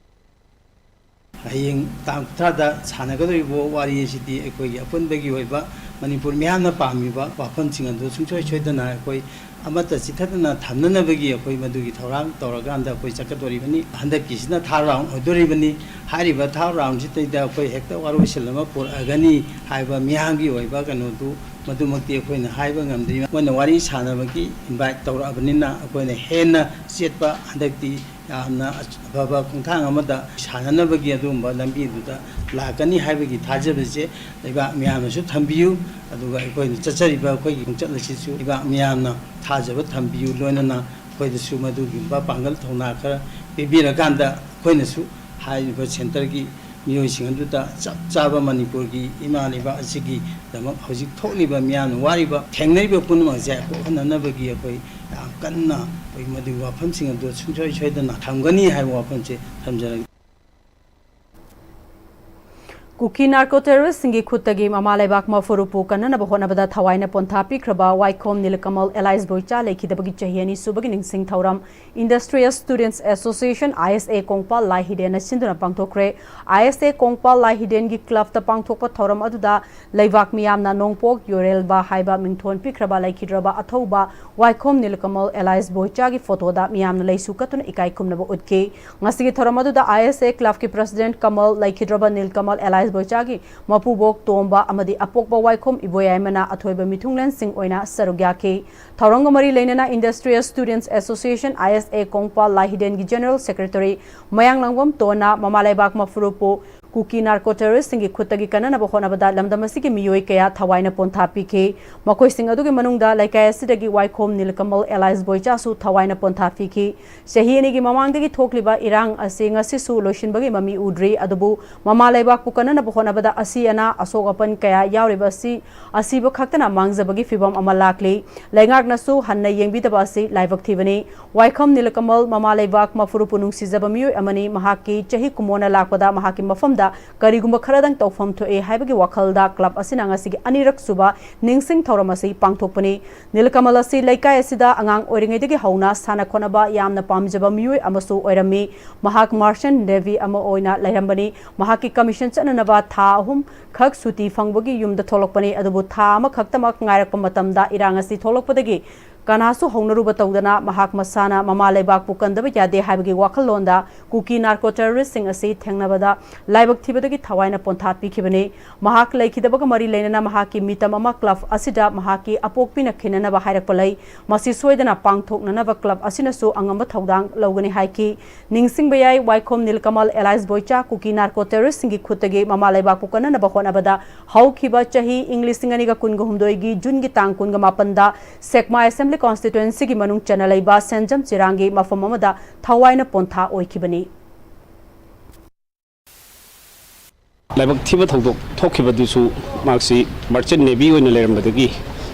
ꯍꯌꯦꯡ ꯇꯥꯡ ꯀꯨꯟꯊ꯭ꯔꯥꯗ ꯁꯥꯟꯅꯒꯗꯧꯔꯤꯕ ꯋꯥꯔꯤ ꯑꯁꯤꯗꯤ ꯑꯩꯈꯣꯏꯒꯤ ꯑꯄꯨꯟꯕꯒꯤ ꯑꯣꯏꯕ ꯃꯅꯤꯄꯨꯔ ꯃꯤꯌꯥꯝꯅ ꯄꯥꯝꯃꯤꯕ ꯋꯥꯐꯝꯁꯤꯡ ꯑꯗꯨ ꯁꯨꯡꯁꯣꯏ ꯁꯣꯏꯗꯅ ꯑꯩꯈꯣꯏ ꯑꯃꯠꯇ ꯆꯤꯊꯗꯅ ꯊꯝꯅꯅꯕꯒꯤ ꯑꯩꯈꯣꯏ ꯃꯗꯨꯒꯤ ꯊꯧꯔꯥꯡ ꯇꯧꯔꯀꯥꯟꯗ ꯑꯩꯈꯣꯏ ꯆꯠꯀꯗꯧꯔꯤꯕꯅꯤ꯫ ꯍꯟꯗꯛꯀꯤꯁꯤꯅ ꯊꯥꯔ ꯔꯥꯎꯟ ꯑꯣꯏꯗꯣꯔꯤꯕꯅꯤ꯫ ꯍꯥꯏꯔꯤꯕ ꯊꯥꯔ ꯔꯥꯎꯟꯁꯤꯗꯩꯗ ꯑꯩꯈꯣꯏ ꯍꯦꯛꯇ ꯋꯥꯔꯣꯏꯁꯤꯟ ꯑꯃ ꯄꯨꯔꯛꯑꯒꯅꯤ ꯍꯥꯏꯕ ꯃꯤꯌꯥꯝꯒꯤ ꯑꯣꯏꯕ ꯀꯩꯅꯣꯗꯨ ꯃꯗꯨꯃꯛꯇꯤ ꯑꯩꯈꯣꯏꯅ ꯍꯥꯏꯕ ꯉꯝꯗ꯭ꯔꯤ꯫ ꯃꯣꯏꯅ ꯋꯥꯔꯤ ꯁꯥꯟꯅꯕꯒꯤ ꯏꯟꯚꯥꯏꯠ ꯇꯧꯔꯛꯑꯕꯅꯤꯅ ꯑꯩꯈꯣꯏꯅ ꯍꯦꯟꯅ ꯆꯦꯠꯄ ꯍꯟꯗꯛꯇꯤ ꯌꯥꯝꯅ ꯑꯐꯕ ꯈꯣꯡꯊꯥꯡ ꯑꯃꯗ ꯁꯥꯟꯅꯅꯕꯒꯤ ꯑꯗꯨꯒꯨꯝꯕ ꯂꯝꯕꯤꯗꯨꯗ ꯂꯥꯛꯀꯅꯤ ꯍꯥꯏꯕꯒꯤ ꯊꯥꯖꯕꯁꯦ ꯂꯩꯕꯥꯛ ꯃꯤꯌꯥꯝꯅꯁꯨ ꯊꯝꯕꯤꯌꯨ꯫ ꯑꯗꯨꯒ ꯑꯩꯈꯣꯏꯅ ꯆꯠꯆꯔꯤꯕ ꯑꯩꯈꯣꯏꯒꯤ ꯈꯣꯡꯆꯠ ꯑꯁꯤꯁꯨ ꯂꯩꯕꯥꯛ ꯃꯤꯌꯥꯝꯅ ꯊꯥꯖꯕ ꯊꯝꯕꯤꯌꯨ꯫ ꯂꯣꯏꯅꯅ ꯑꯩꯈꯣꯏꯗꯁꯨ ꯃꯗꯨꯒꯨꯝꯕ ꯄꯥꯡꯒꯜ ꯊꯧꯅꯥ ꯈꯔ ꯄꯤꯕꯤꯔꯀꯥꯟꯗ ꯑꯩꯈꯣꯏꯅꯁꯨ ꯍꯥꯏꯔꯤꯕ ꯁꯦꯟꯇꯔꯒꯤ ꯃꯤꯑꯣꯏꯁꯤꯡ ꯑꯗꯨꯗ ꯆꯞ ꯆꯥꯕ ꯃꯅꯤꯄꯨꯔꯒꯤ ꯏꯃꯥ ꯂꯩꯕꯥꯛ ꯑꯁꯤꯒꯤꯗꯃꯛ ꯍꯧꯖꯤꯛ ꯊꯣꯛꯂꯤꯕ ꯃꯤꯌꯥꯝꯅ ꯋꯥꯔꯤꯕ ꯊꯦꯡꯅꯔꯤꯕ ꯄꯨꯝꯅꯃꯛꯁꯦ ꯀꯣꯛꯍꯟꯅꯅꯕꯒꯤ ꯑꯩꯈꯣꯏ ꯌꯥꯝ ꯀꯟꯅ ꯑꯩꯈꯣꯏ ꯃꯗꯨꯒꯤ ꯋꯥꯐꯝꯁꯤꯡ ꯑꯗꯨ ꯁꯨꯡꯁꯣꯏ ꯁꯣꯏꯗꯅ ꯊꯝꯒꯅꯤ ꯍꯥꯏꯕ ꯋꯥꯐꯝꯁꯦ ꯊꯝꯖꯔꯒꯦ꯫ ꯀꯨꯀꯤ ꯅꯥꯔꯀꯣ ꯇꯦꯔꯣꯔꯤꯁꯁꯤꯡꯒꯤ ꯈꯨꯠꯇꯒꯤ ꯃꯃꯥ ꯂꯩꯕꯥꯛ ꯃꯐꯨꯔꯨꯞꯄꯨ ꯀꯟꯅꯅꯕ ꯍꯣꯠꯅꯕꯗ ꯊꯋꯥꯏꯅ ꯄꯣꯟꯊꯥ ꯄꯤꯈ꯭ꯔꯕ ꯋꯥꯏꯈꯣꯝ ꯅꯤꯂꯀꯃꯜ ꯑꯦꯂꯥꯏꯁ ꯕꯣꯏꯆꯥ ꯂꯩꯈꯤꯗꯕꯒꯤ ꯆꯍꯤ ꯑꯅꯤ ꯁꯨꯕꯒꯤ ꯅꯤꯡꯁꯤꯡ ꯊꯧꯔꯝ Industrial Students Association, I S A, Kongpal ꯂꯥꯏ ꯍꯤꯗꯦꯟꯅ ꯁꯤꯟꯗꯨꯅ ꯄꯥꯡꯊꯣꯛꯈ꯭ꯔꯦ꯫ I S A ꯀꯣꯡꯄꯥꯜ ꯂꯥꯏ ꯍꯤꯗꯦꯟꯒꯤ ꯀ꯭ꯂꯕꯇ ꯄꯥꯡꯊꯣꯛꯄ ꯊꯧꯔꯝ ꯑꯗꯨꯗ ꯂꯩꯕꯥꯛ ꯃꯤꯌꯥꯝꯅ ꯅꯣꯡꯄꯣꯛ ꯌꯣꯔꯦꯜꯕ ꯍꯥꯏꯕ ꯃꯤꯡꯊꯣꯟ ꯄꯤꯈ꯭ꯔꯕ ꯂꯩꯈꯤꯗ꯭ꯔꯕ ꯑꯊꯧꯕ ꯋꯥꯏꯈꯣꯝ ꯅꯤꯂꯀꯃꯜ ꯑꯦꯂꯥꯏꯁ ꯕꯣꯏꯆꯥꯒꯤ ꯐꯣꯇꯣꯗ ꯃꯤꯌꯥꯝꯅ ꯂꯩꯁꯨ ꯀꯠꯇꯨꯅ ꯏꯀꯥꯏ ꯈꯨꯝꯅꯕ ꯎꯠꯈꯤ꯫ ꯉꯁꯤꯒꯤ ꯊꯧꯔꯝ ꯑꯗꯨꯗ I S A ꯀ꯭ꯂꯕꯀꯤ ꯄ꯭ꯔꯁꯤꯗꯦꯟꯠ ꯀꯃꯜ ꯂꯩꯈꯤꯗ꯭ꯔꯕ ꯅꯤꯜꯀꯃꯜ ꯑꯦꯂꯥꯏꯁ ꯕꯣꯏꯆꯥꯒꯤ ꯃꯄꯨꯕꯣꯛ ꯇꯣꯝꯕ ꯑꯃꯗꯤ ꯑꯄꯣꯛꯄ ꯋꯥꯏꯈꯣꯝ ꯏꯕꯣꯌꯥꯏꯃꯅ ꯑꯊꯣꯏꯕ ꯃꯤꯊꯨꯡꯂꯦꯟꯁꯤꯡ ꯑꯣꯏꯅ ꯁꯔꯨꯛ ꯌꯥꯈꯤ꯫ ꯊꯧꯔꯝꯒ ꯃꯔꯤ ꯂꯩꯅꯅ Industrial Students Association, I S A, Kongpal ꯂꯥꯏ ꯍꯤꯗꯦꯟꯒꯤ ꯖꯦꯅꯔꯦꯜ ꯁꯦꯀ꯭ꯔꯦꯇꯔꯤ ꯃꯌꯥꯡꯂꯥꯡꯕꯝ ꯇꯣꯟꯅ ꯃꯃꯥ ꯂꯩꯕꯥꯛ ꯃꯐꯨꯔꯨꯞꯄꯨ ꯀꯨꯀꯤ ꯅꯥꯔꯀꯣ ꯇꯦꯔꯣꯔꯤꯁꯁꯤꯡꯒꯤ ꯈꯨꯠꯇꯒꯤ ꯀꯟꯅꯅꯕ ꯍꯣꯠꯅꯕꯗ ꯂꯝꯗꯝ ꯑꯁꯤꯒꯤ ꯃꯤꯑꯣꯏ ꯀꯌꯥ ꯊꯋꯥꯏꯅ ꯄꯣꯟꯊꯥ ꯄꯤꯈꯤ꯫ ꯃꯈꯣꯏꯁꯤꯡ ꯑꯗꯨꯒꯤ ꯃꯅꯨꯡꯗ ꯂꯩꯀꯥꯏ ꯑꯁꯤꯗꯒꯤ ꯋꯥꯏꯈꯣꯝ ꯅꯤꯜꯀꯃꯜ ꯑꯦꯂꯥꯏꯁ ꯕꯣꯏꯆꯥꯁꯨ ꯊꯋꯥꯏꯅ ꯄꯣꯟꯊꯥ ꯄꯤꯈꯤ꯫ ꯆꯍꯤ ꯑꯅꯤꯒꯤ ꯃꯃꯥꯡꯗꯒꯤ ꯊꯣꯛꯂꯤꯕ ꯏꯔꯥꯡ ꯑꯁꯤ ꯉꯁꯤꯁꯨ ꯂꯣꯏꯁꯤꯟꯕꯒꯤ ꯃꯃꯤ ꯎꯗ꯭ꯔꯤ꯫ ꯑꯗꯨꯕꯨ ꯃꯃꯥ ꯂꯩꯕꯥꯛꯄꯨ ꯀꯟꯅꯅꯕ ꯍꯣꯠꯅꯕꯗ ꯑꯁꯤ ꯑꯅꯥ, ꯑꯁꯣꯛ ꯑꯄꯟ ꯀꯌꯥ ꯌꯥꯎꯔꯤꯕ ꯑꯁꯤ, ꯑꯁꯤꯕ ꯈꯛꯇꯅ ꯃꯥꯡꯖꯕꯒꯤ ꯐꯤꯚꯝ ꯑꯃ ꯂꯥꯛꯂꯤ꯫ ꯂꯩꯉꯥꯛꯅꯁꯨ ꯍꯟꯅ ꯌꯦꯡꯕꯤꯗꯕ ꯑꯁꯤ ꯂꯥꯏꯕꯛ ꯊꯤꯕꯅꯤ꯫ ꯋꯥꯏꯈꯣꯝ ꯅꯤꯂꯀꯃꯜ ꯃꯃꯥ ꯂꯩꯕꯥꯛ ꯃꯐꯨꯔꯨꯞꯄꯨ ꯅꯨꯡꯁꯤꯖꯕ ꯃꯤꯑꯣꯏ ꯑꯃꯅꯤ꯫ ꯃꯍꯥꯛꯀꯤ ꯆꯍꯤ ꯀꯨꯟꯃꯣꯟꯅ ꯂꯥꯛꯄꯗ ꯃꯍꯥꯛꯀꯤ ꯃꯐꯝꯗ ꯀꯔꯤꯒꯨꯝꯕ ꯈꯔꯗꯪ ꯇꯧꯐꯝ ꯊꯣꯛꯏ ꯍꯥꯏꯕꯒꯤ ꯋꯥꯈꯜꯗ ꯀ꯭ꯂꯕ ꯑꯁꯤꯅ ꯉꯁꯤꯒꯤ ꯑꯅꯤꯔꯛ ꯁꯨꯕ ꯅꯤꯡꯁꯤꯡ ꯊꯧꯔꯝ ꯑꯁꯤ ꯄꯥꯡꯊꯣꯛꯄꯅꯤ꯫ ꯅꯤꯂꯀꯃꯜ ꯑꯁꯤ ꯂꯩꯀꯥꯏ ꯑꯁꯤꯗ ꯑꯉꯥꯡ ꯑꯣꯏꯔꯤꯉꯩꯗꯒꯤ ꯍꯧꯅ ꯁꯥꯟꯅ ꯈꯣꯠꯅꯕ ꯌꯥꯝꯅ ꯄꯥꯝꯖꯕ ꯃꯤꯑꯣꯏ ꯑꯃꯁꯨ ꯑꯣꯏꯔꯝꯃꯤ꯫ ꯃꯍꯥꯛ ꯃꯥꯔꯆꯦꯟꯠ ꯅꯦꯚꯤ ꯑꯃ ꯑꯣꯏꯅ ꯂꯩꯔꯝꯕꯅꯤ꯫ ꯃꯍꯥꯛꯀꯤ ꯀꯃꯤꯁꯟ ꯆꯠꯅꯅꯕ ꯊꯥ ꯑꯍꯨꯝ ꯈꯛ ꯁꯨꯇꯤ ꯐꯪꯕꯒꯤ ꯌꯨꯝꯗ ꯊꯣꯛꯂꯛꯄꯅꯤ꯫ ꯑꯗꯨꯕꯨ ꯊꯥ ꯑꯃꯈꯛꯇꯃꯛ ꯉꯥꯏꯔꯛꯄ ꯃꯇꯝꯗ ꯏꯔꯥꯡ ꯑꯁꯤ ꯊꯣꯛꯂꯛꯄꯗꯒꯤ ꯀꯅꯥꯁꯨ ꯍꯧꯅꯔꯨꯕ ꯇꯧꯗꯅ ꯃꯍꯥꯛ ꯃꯁꯥꯅ ꯃꯃꯥ ꯂꯩꯕꯥꯛꯄꯨ ꯀꯟꯗꯕ ꯌꯥꯗꯦ ꯍꯥꯏꯕꯒꯤ ꯋꯥꯈꯜꯂꯣꯟꯗ ꯀꯨꯀꯤ ꯅꯥꯔꯀꯣ ꯇꯦꯔꯣꯔꯤꯁꯁꯤꯡ ꯑꯁꯤ ꯊꯦꯡꯅꯕꯗ ꯂꯥꯏꯕꯛ ꯊꯤꯕꯗꯒꯤ ꯊꯋꯥꯏꯅ ꯄꯣꯟꯊꯥ ꯄꯤꯈꯤꯕꯅꯤ꯫ ꯃꯍꯥꯛ ꯂꯩꯈꯤꯗꯕꯒ ꯃꯔꯤ ꯂꯩꯅꯅ ꯃꯍꯥꯛꯀꯤ ꯃꯤꯇꯝ ꯑꯃ ꯀ꯭ꯂꯕ ꯑꯁꯤꯗ ꯃꯍꯥꯛꯀꯤ ꯑꯄꯣꯛꯄꯤꯅ ꯈꯤꯟꯅꯅꯕ ꯍꯥꯏꯔꯛꯄ ꯂꯩ꯫ ꯃꯁꯤ ꯁꯣꯏꯗꯅ ꯄꯥꯡꯊꯣꯛꯅꯅꯕ ꯀ꯭ꯂꯕ ꯑꯁꯤꯅꯁꯨ ꯑꯉꯝꯕ ꯊꯧꯗꯥꯡ ꯂꯧꯒꯅꯤ ꯍꯥꯏꯈꯤ꯫ ꯅꯤꯡꯁꯤꯡꯕ ꯌꯥꯏ, ꯋꯥꯏꯈꯣꯝ ꯅꯤꯜꯀꯃꯜ ꯑꯦꯂꯥꯏꯁ ꯕꯣꯏꯆꯥ ꯀꯨꯀꯤ ꯅꯥꯔꯀꯣ ꯇꯦꯔꯣꯔꯤꯁꯁꯤꯡꯒꯤ ꯈꯨꯠꯇꯒꯤ ꯃꯃꯥ ꯂꯩꯕꯥꯛꯄꯨ ꯀꯟꯅꯅꯕ ꯍꯣꯠꯅꯕꯗ ꯍꯧꯈꯤꯕ ꯆꯍꯤ ꯏꯪ ꯂꯤꯁꯤꯡ ꯑꯅꯤꯒ ꯀꯨꯟꯒ ꯍꯨꯝꯗꯣꯏꯒꯤ ꯖꯨꯟꯒꯤ ꯇꯥꯡ ꯀꯨꯟꯒ ꯃꯥꯄꯟꯗ ꯁꯦꯛꯃꯥ ꯑꯦꯁꯦꯝꯕ꯭ꯂꯤ ꯀꯣꯟꯁꯇꯤꯇ꯭ꯋꯦꯟꯁꯤꯒꯤ ꯃꯅꯨꯡ ꯆꯟꯅ ꯂꯩꯕ ꯁꯦꯟꯖꯝ ꯆꯤꯔꯥꯡꯒꯤ ꯃꯐꯝ ꯑꯃꯗ ꯊꯋꯥꯏꯅ ꯄꯣꯟꯊꯥ ꯑꯣꯏꯈꯤꯕꯅꯤ꯫ ꯂꯥꯏꯕꯛ ꯊꯤꯕ ꯊꯧꯗꯣꯛ ꯊꯣꯛꯈꯤꯕꯗꯨꯁꯨ ꯃꯍꯥꯛꯁꯤ ꯃꯥꯔꯆꯦꯟꯠ ꯅꯦꯚꯤ ꯑꯣꯏꯅ ꯂꯩꯔꯝꯕꯗꯒꯤ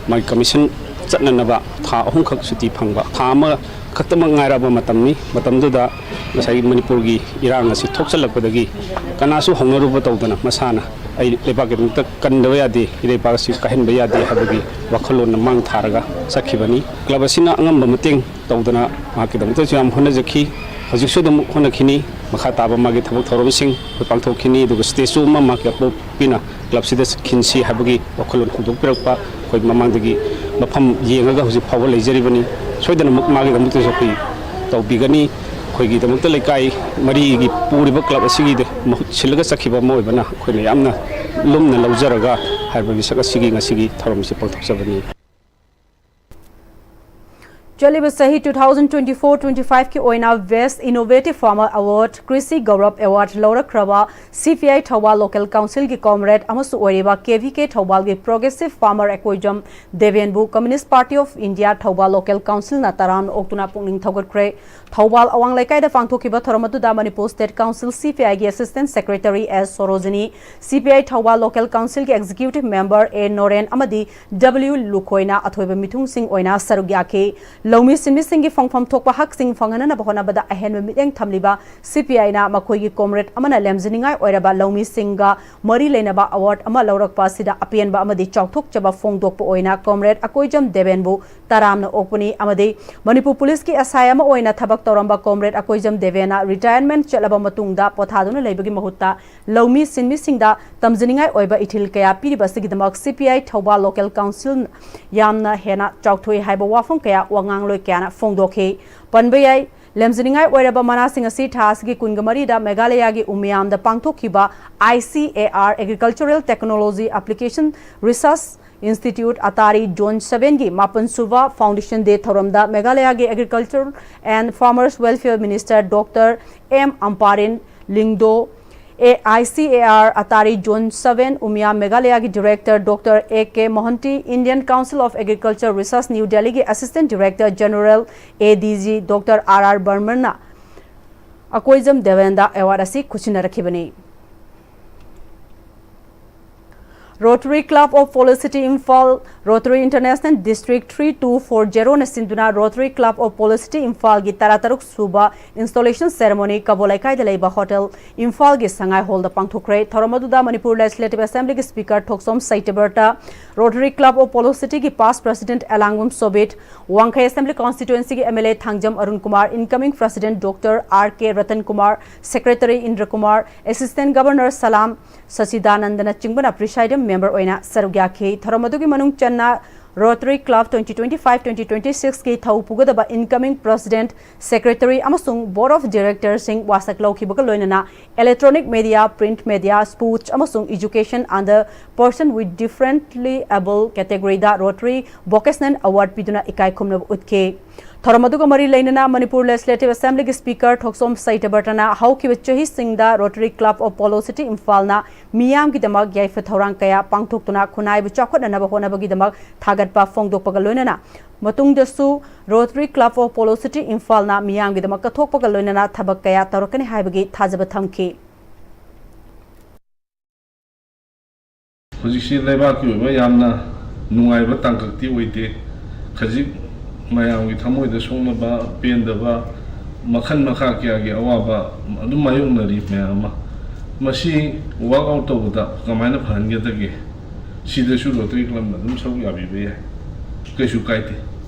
ꯃꯥꯒꯤ ꯀꯃꯤꯁꯟ ꯆꯠꯅꯅꯕ ꯊꯥ ꯑꯍꯨꯝꯈꯛ ꯁꯨꯇꯤ ꯐꯪꯕ, ꯊꯥ ꯑꯃ ꯈꯛꯇꯃꯛ ꯉꯥꯏꯔꯕ ꯃꯇꯝꯅꯤ꯫ ꯃꯇꯝꯗꯨꯗ ꯉꯁꯥꯏꯒꯤ ꯃꯅꯤꯄꯨꯔꯒꯤ ꯏꯔꯥꯡ ꯑꯁꯤ ꯊꯣꯛꯆꯜꯂꯛꯄꯗꯒꯤ ꯀꯅꯥꯁꯨ ꯍꯧꯅꯔꯨꯕ ꯇꯧꯗꯅ ꯃꯁꯥꯅ ꯑꯩ ꯂꯩꯕꯥꯛꯀꯤꯗꯃꯛꯇ ꯀꯟꯗꯕ ꯌꯥꯗꯦ, ꯏꯔꯩꯄꯥꯛ ꯑꯁꯤ ꯀꯥꯏꯍꯟꯕ ꯌꯥꯗꯦ ꯍꯥꯏꯕꯒꯤ ꯋꯥꯈꯜꯂꯣꯟꯅ ꯃꯥꯡ ꯊꯥꯔꯒ ꯆꯠꯈꯤꯕꯅꯤ꯫ ꯀ꯭ꯂꯕ ꯑꯁꯤꯅ ꯑꯉꯝꯕ ꯃꯇꯦꯡ ꯇꯧꯗꯅ ꯃꯍꯥꯛꯀꯤꯗꯃꯛꯇꯁꯨ ꯌꯥꯝ ꯍꯣꯠꯅꯖꯈꯤ꯫ ꯍꯧꯖꯤꯛꯁꯨ ꯑꯗꯨꯝ ꯍꯣꯠꯅꯈꯤꯅꯤ꯫ ꯃꯈꯥ ꯇꯥꯕ ꯃꯥꯒꯤ ꯊꯕꯛ ꯊꯧꯔꯝꯁꯤꯡ ꯑꯩꯈꯣꯏ ꯄꯥꯡꯊꯣꯛꯈꯤꯅꯤ꯫ ꯑꯗꯨꯒ ꯁ꯭ꯇꯦꯆꯨ ꯑꯃ ꯃꯍꯥꯛꯀꯤ ꯑꯄꯣꯛꯄꯤꯅ ꯀ꯭ꯂꯕꯁꯤꯗ ꯈꯤꯟꯁꯤ ꯍꯥꯏꯕꯒꯤ ꯋꯥꯈꯜꯂꯣꯟ ꯍꯧꯗꯣꯛꯄꯤꯔꯛꯄ ꯑꯩꯈꯣꯏ ꯃꯃꯥꯡꯗꯒꯤ ꯃꯐꯝ ꯌꯦꯡꯉꯒ ꯍꯧꯖꯤꯛ ꯐꯥꯎꯕ ꯂꯩꯖꯔꯤꯕꯅꯤ꯫ ꯁꯣꯏꯗꯅꯃꯛ ꯃꯥꯒꯤꯗꯃꯛꯇꯁꯨ ꯑꯩꯈꯣꯏ ꯇꯧꯕꯤꯒꯅꯤ꯫ ꯑꯩꯈꯣꯏꯒꯤꯗꯃꯛꯇ ꯂꯩꯀꯥꯏ ꯃꯔꯤꯒꯤ ꯄꯨꯔꯤꯕ ꯀ꯭ꯂꯕ ꯑꯁꯤꯒꯤꯗ ꯃꯍꯨꯠ ꯁꯤꯜꯂꯒ ꯆꯠꯈꯤꯕ ꯑꯃ ꯑꯣꯏꯕꯅ ꯑꯩꯈꯣꯏꯅ ꯌꯥꯝꯅ ꯂꯨꯝꯅ ꯂꯧꯖꯔꯒ ꯍꯥꯏꯔꯤꯕ ꯃꯤꯁꯛ ꯑꯁꯤꯒꯤ ꯉꯁꯤꯒꯤ ꯊꯧꯔꯝ ꯑꯁꯤ ꯄꯥꯡꯊꯣꯛꯆꯕꯅꯤ꯫ ꯆꯠꯂꯤꯕ ꯆꯍꯤ two thousand twenty four twenty five ꯀꯤ ꯑꯣꯏꯅ Best Innovative Farmer Award, Krishi Gaurav Award ꯂꯧꯔꯛꯈ꯭ꯔꯕ C P I Thoubal Local Council ꯒꯤ comrade ꯑꯃꯁꯨ ꯑꯣꯏꯔꯤꯕ K V K ꯊꯧꯕꯥꯜꯒꯤ Progressive Farmer Akoijam ꯗꯦꯕꯦꯟꯕꯨ Communist Party of India Thoubal Local Council ꯅ ꯇꯔꯥꯝꯅ ꯑꯣꯛꯇꯨꯅ ꯄꯨꯛꯅꯤꯡ ꯊꯧꯒꯠꯈ꯭ꯔꯦ꯫ ꯊꯧꯕꯥꯜ ꯑꯋꯥꯡ ꯂꯩꯀꯥꯏꯗ ꯄꯥꯡꯊꯣꯛꯈꯤꯕ ꯊꯧꯔꯝ ꯑꯗꯨꯗ Manipur State Council C P I ꯒꯤ Assistant Secretary S Sarojini, C P I Thoubal Local Council ꯒꯤ Executive Member A ꯅꯣꯔꯦꯟ ꯑꯃꯗꯤ W ꯂꯨꯈꯣꯏꯅ ꯑꯊꯣꯏꯕ ꯃꯤꯊꯨꯡꯁꯤꯡ ꯑꯣꯏꯅ ꯁꯔꯨꯛ ꯌꯥꯈꯤ꯫ ꯂꯧꯃꯤ ꯁꯤꯟꯃꯤꯁꯤꯡꯒꯤ ꯐꯪꯐꯝ ꯊꯣꯛꯄ ꯍꯛꯁꯤꯡ ꯐꯪꯍꯟꯅꯕ ꯍꯣꯠꯅꯕꯗ ꯑꯍꯦꯟꯕ ꯃꯤꯠꯌꯦꯡ ꯊꯝꯂꯤꯕ C P I ꯅ ꯃꯈꯣꯏꯒꯤ comrade ꯑꯃꯅ ꯂꯦꯝꯖꯅꯤꯡꯉꯥꯏ ꯑꯣꯏꯔꯕ ꯂꯧꯃꯤꯁꯤꯡꯒ ꯃꯔꯤ ꯂꯩꯅꯕ award ꯑꯃ ꯂꯧꯔꯛꯄ ꯑꯁꯤꯗ ꯑꯄꯦꯟꯕ ꯑꯃꯗꯤ ꯆꯥꯎꯊꯣꯛꯆꯕ ꯐꯣꯡꯗꯣꯛꯄ ꯑꯣꯏꯅ comrade ꯑꯀꯣꯏꯖꯝ ꯗꯦꯕꯦꯟꯕꯨ ꯇꯔꯥꯝꯅ ꯑꯣꯛꯄꯅꯤ ꯑꯃꯗꯤ ꯃꯅꯤꯄꯨꯔ ꯄꯨꯂꯤꯁꯀꯤ S I ꯑꯃ ꯑꯣꯏꯅ ꯊꯕꯛ ꯇꯧꯔꯝꯕ comrade ꯑꯀꯣꯏꯖꯝ ꯗꯦꯕꯦꯟꯅ retirement ꯆꯠꯂꯕ ꯃꯇꯨꯡꯗ ꯄꯣꯊꯥꯗꯨꯅ ꯂꯩꯕꯒꯤ ꯃꯍꯨꯠꯇ ꯂꯧꯃꯤ ꯁꯤꯟꯃꯤꯁꯤꯡꯗ ꯇꯝꯖꯅꯤꯡꯉꯥꯏ ꯑꯣꯏꯕ ꯏꯊꯤꯜ ꯀꯌꯥ ꯄꯤꯔꯤꯕ ꯑꯁꯤꯒꯤꯗꯃꯛ C P I Thoubal Local Council ꯌꯥꯝꯅ ꯍꯦꯟꯅ ꯆꯥꯎꯊꯣꯛꯏ ꯍꯥꯏꯕ ꯋꯥꯐꯝ ꯀꯌꯥ ꯋꯥꯉꯥꯡꯂꯣꯏ ꯀꯌꯥꯅ ꯐꯣꯡꯗꯣꯛꯈꯤ꯫ ꯄꯟꯕ ꯌꯥꯏ, ꯂꯦꯝꯖꯅꯤꯡꯉꯥꯏ ꯑꯣꯏꯔꯕ ꯃꯅꯥꯁꯤꯡ ꯑꯁꯤ ꯊꯥ ꯑꯁꯤꯒꯤ ꯀꯨꯟꯒ ꯃꯔꯤꯗ ꯃꯦꯘꯥꯂꯌꯥꯒꯤ ꯎꯃꯤꯌꯥꯝꯗ ꯄꯥꯡꯊꯣꯛꯈꯤꯕ I C A R Agricultural Technology Application Research Institute ꯑꯇꯥꯔꯤ Zone seven ꯒꯤ ꯃꯥꯄꯟ ꯁꯨꯕ Foundation Day ꯊꯧꯔꯝꯗ ꯃꯦꯘꯥꯂꯌꯥꯒꯤ Agriculture and Farmers Welfare Minister Doctor M Amparin Lyngdoh, A I C A R ꯑꯇꯥꯔꯤ Zone seven ꯎꯃꯤꯌꯥꯝ ꯃꯦꯘꯥꯂꯌꯥꯒꯤ Director Doctor A K Mohanty, Indian Council of Agriculture Research New Delhi ꯒꯤ Assistant Director General, A D G Doctor R R Barman ꯅ Akoijam ꯗꯦꯕꯦꯟꯗ award ꯑꯁꯤ ꯈꯨꯠꯁꯤꯟꯅꯔꯛꯈꯤꯕꯅꯤ꯫ Rotary Club of Policity Imphal, Rotary International District three two four zero ꯅ ꯁꯤꯟꯗꯨꯅ Rotary Club of Policity ꯏꯝꯐꯥꯜꯒꯤ ꯇꯔꯥꯇꯔꯨꯛ ꯁꯨꯕ installation ceremony ꯀꯕꯣ ꯂꯩꯀꯥꯏꯗ ꯂꯩꯕ ꯍꯣꯇꯦꯜ ꯏꯝꯐꯥꯜꯒꯤ ꯁꯉꯥꯏ ꯍꯣꯜꯗ ꯄꯥꯡꯊꯣꯛꯈ꯭ꯔꯦ꯫ ꯊꯧꯔꯝ ꯑꯗꯨꯗ ꯃꯅꯤꯄꯨꯔ Legislative Assembly ꯒꯤ Speaker Thokchom ꯁꯩꯇꯕꯔꯇ, Rotary Club of Policity ꯒꯤ past President ꯑꯦꯂꯥꯡꯕꯝ ꯁꯣꯕꯤꯠ, ꯋꯥꯡꯈꯩ Assembly Constituency ꯒꯤ M L A Thangjam Arun Kumar, incoming President Doctor R K Ratan Kumar, Secretary ꯏꯟꯗ꯭ꯔ Kumar, Assistant Governor Salam ꯁꯆꯤꯗꯥꯅꯟꯗꯅ ꯆꯤꯡꯕꯅ presiding member ꯑꯣꯏꯅ ꯁꯔꯨꯛ ꯌꯥꯈꯤ꯫ ꯊꯧꯔꯝ ꯑꯗꯨꯒꯤ ꯃꯅꯨꯡ ꯆꯟꯅ Rotary Club twenty twenty-five twenty twenty-six ꯀꯤ ꯊꯧ ꯄꯨꯒꯗꯕ incoming President, Secretary ꯑꯃꯁꯨꯡ Board of Directors ꯁꯤꯡ ꯋꯥꯁꯛ ꯂꯧꯈꯤꯕꯒ ꯂꯣꯏꯅꯅ electronic media, print media, sports ꯑꯃꯁꯨꯡ education and the person with differently able category the Rotary Vocational Award ꯄꯤꯗꯨꯅ ꯏꯀꯥꯏ ꯈꯨꯝꯅꯕ ꯎꯠꯈꯤ꯫ ꯊꯧꯔꯝ ꯑꯗꯨꯒ ꯃꯔꯤ ꯂꯩꯅꯅ ꯃꯅꯤꯄꯨꯔ Legislative Assembly ꯒꯤ Speaker ꯊꯣꯛꯆꯣꯝ ꯁꯩꯇꯕꯔꯇꯅ ꯍꯧꯈꯤꯕ ꯆꯍꯤꯁꯤꯡꯗ Rotary Club of Policity ꯏꯝꯐꯥꯜꯅ ꯃꯤꯌꯥꯝꯒꯤꯗꯃꯛ ꯌꯥꯏꯐ ꯊꯧꯔꯥꯡ ꯀꯌꯥ ꯄꯥꯡꯊꯣꯛꯇꯨꯅ ꯈꯨꯟꯅꯥꯏꯕꯨ ꯆꯥꯎꯈꯠꯅꯅꯕ ꯍꯣꯠꯅꯕꯒꯤꯗꯃꯛ ꯊꯥꯒꯠꯄ ꯐꯣꯡꯗꯣꯛꯄꯒ ꯂꯣꯏꯅꯅ ꯃꯇꯨꯡꯗꯁꯨ Rotary Club of Policity ꯏꯝꯐꯥꯜꯅ ꯃꯤꯌꯥꯝꯒꯤꯗꯃꯛ ꯀꯠꯊꯣꯛꯄꯒ ꯂꯣꯏꯅꯅ ꯊꯕꯛ ꯀꯌꯥ ꯇꯧꯔꯛꯀꯅꯤ ꯍꯥꯏꯕꯒꯤ ꯊꯥꯖꯕ ꯊꯝꯈꯤ꯫ ꯍꯧꯖꯤꯛꯁꯤ ꯂꯩꯕꯥꯛꯀꯤ ꯑꯣꯏꯕ ꯌꯥꯝꯅ ꯅꯨꯡꯉꯥꯏꯕ ꯇꯥꯡꯀꯛꯇꯤ ꯑꯣꯏꯗꯦ꯫ ꯈꯖꯤꯛ ꯃꯌꯥꯝꯒꯤ ꯊꯃꯣꯏꯗ ꯁꯣꯛꯅꯕ, ꯄꯦꯟꯗꯕ, ꯃꯈꯜ ꯃꯈꯥ ꯀꯌꯥꯒꯤ ꯑꯋꯥꯕ ꯑꯗꯨꯝ ꯃꯥꯌꯣꯛꯅꯔꯤ ꯃꯌꯥꯝ ꯑꯃ꯫ ꯃꯁꯤ work out ꯇꯧꯕꯗ ꯀꯃꯥꯏꯅ ꯐꯍꯟꯒꯗꯒꯦ? ꯁꯤꯗꯁꯨ Rotary Club ꯅ ꯑꯗꯨꯝ ꯁꯔꯨꯛ ꯌꯥꯕꯤꯕ ꯌꯥꯏ, ꯀꯩꯁꯨ ꯀꯥꯏꯗꯦ꯫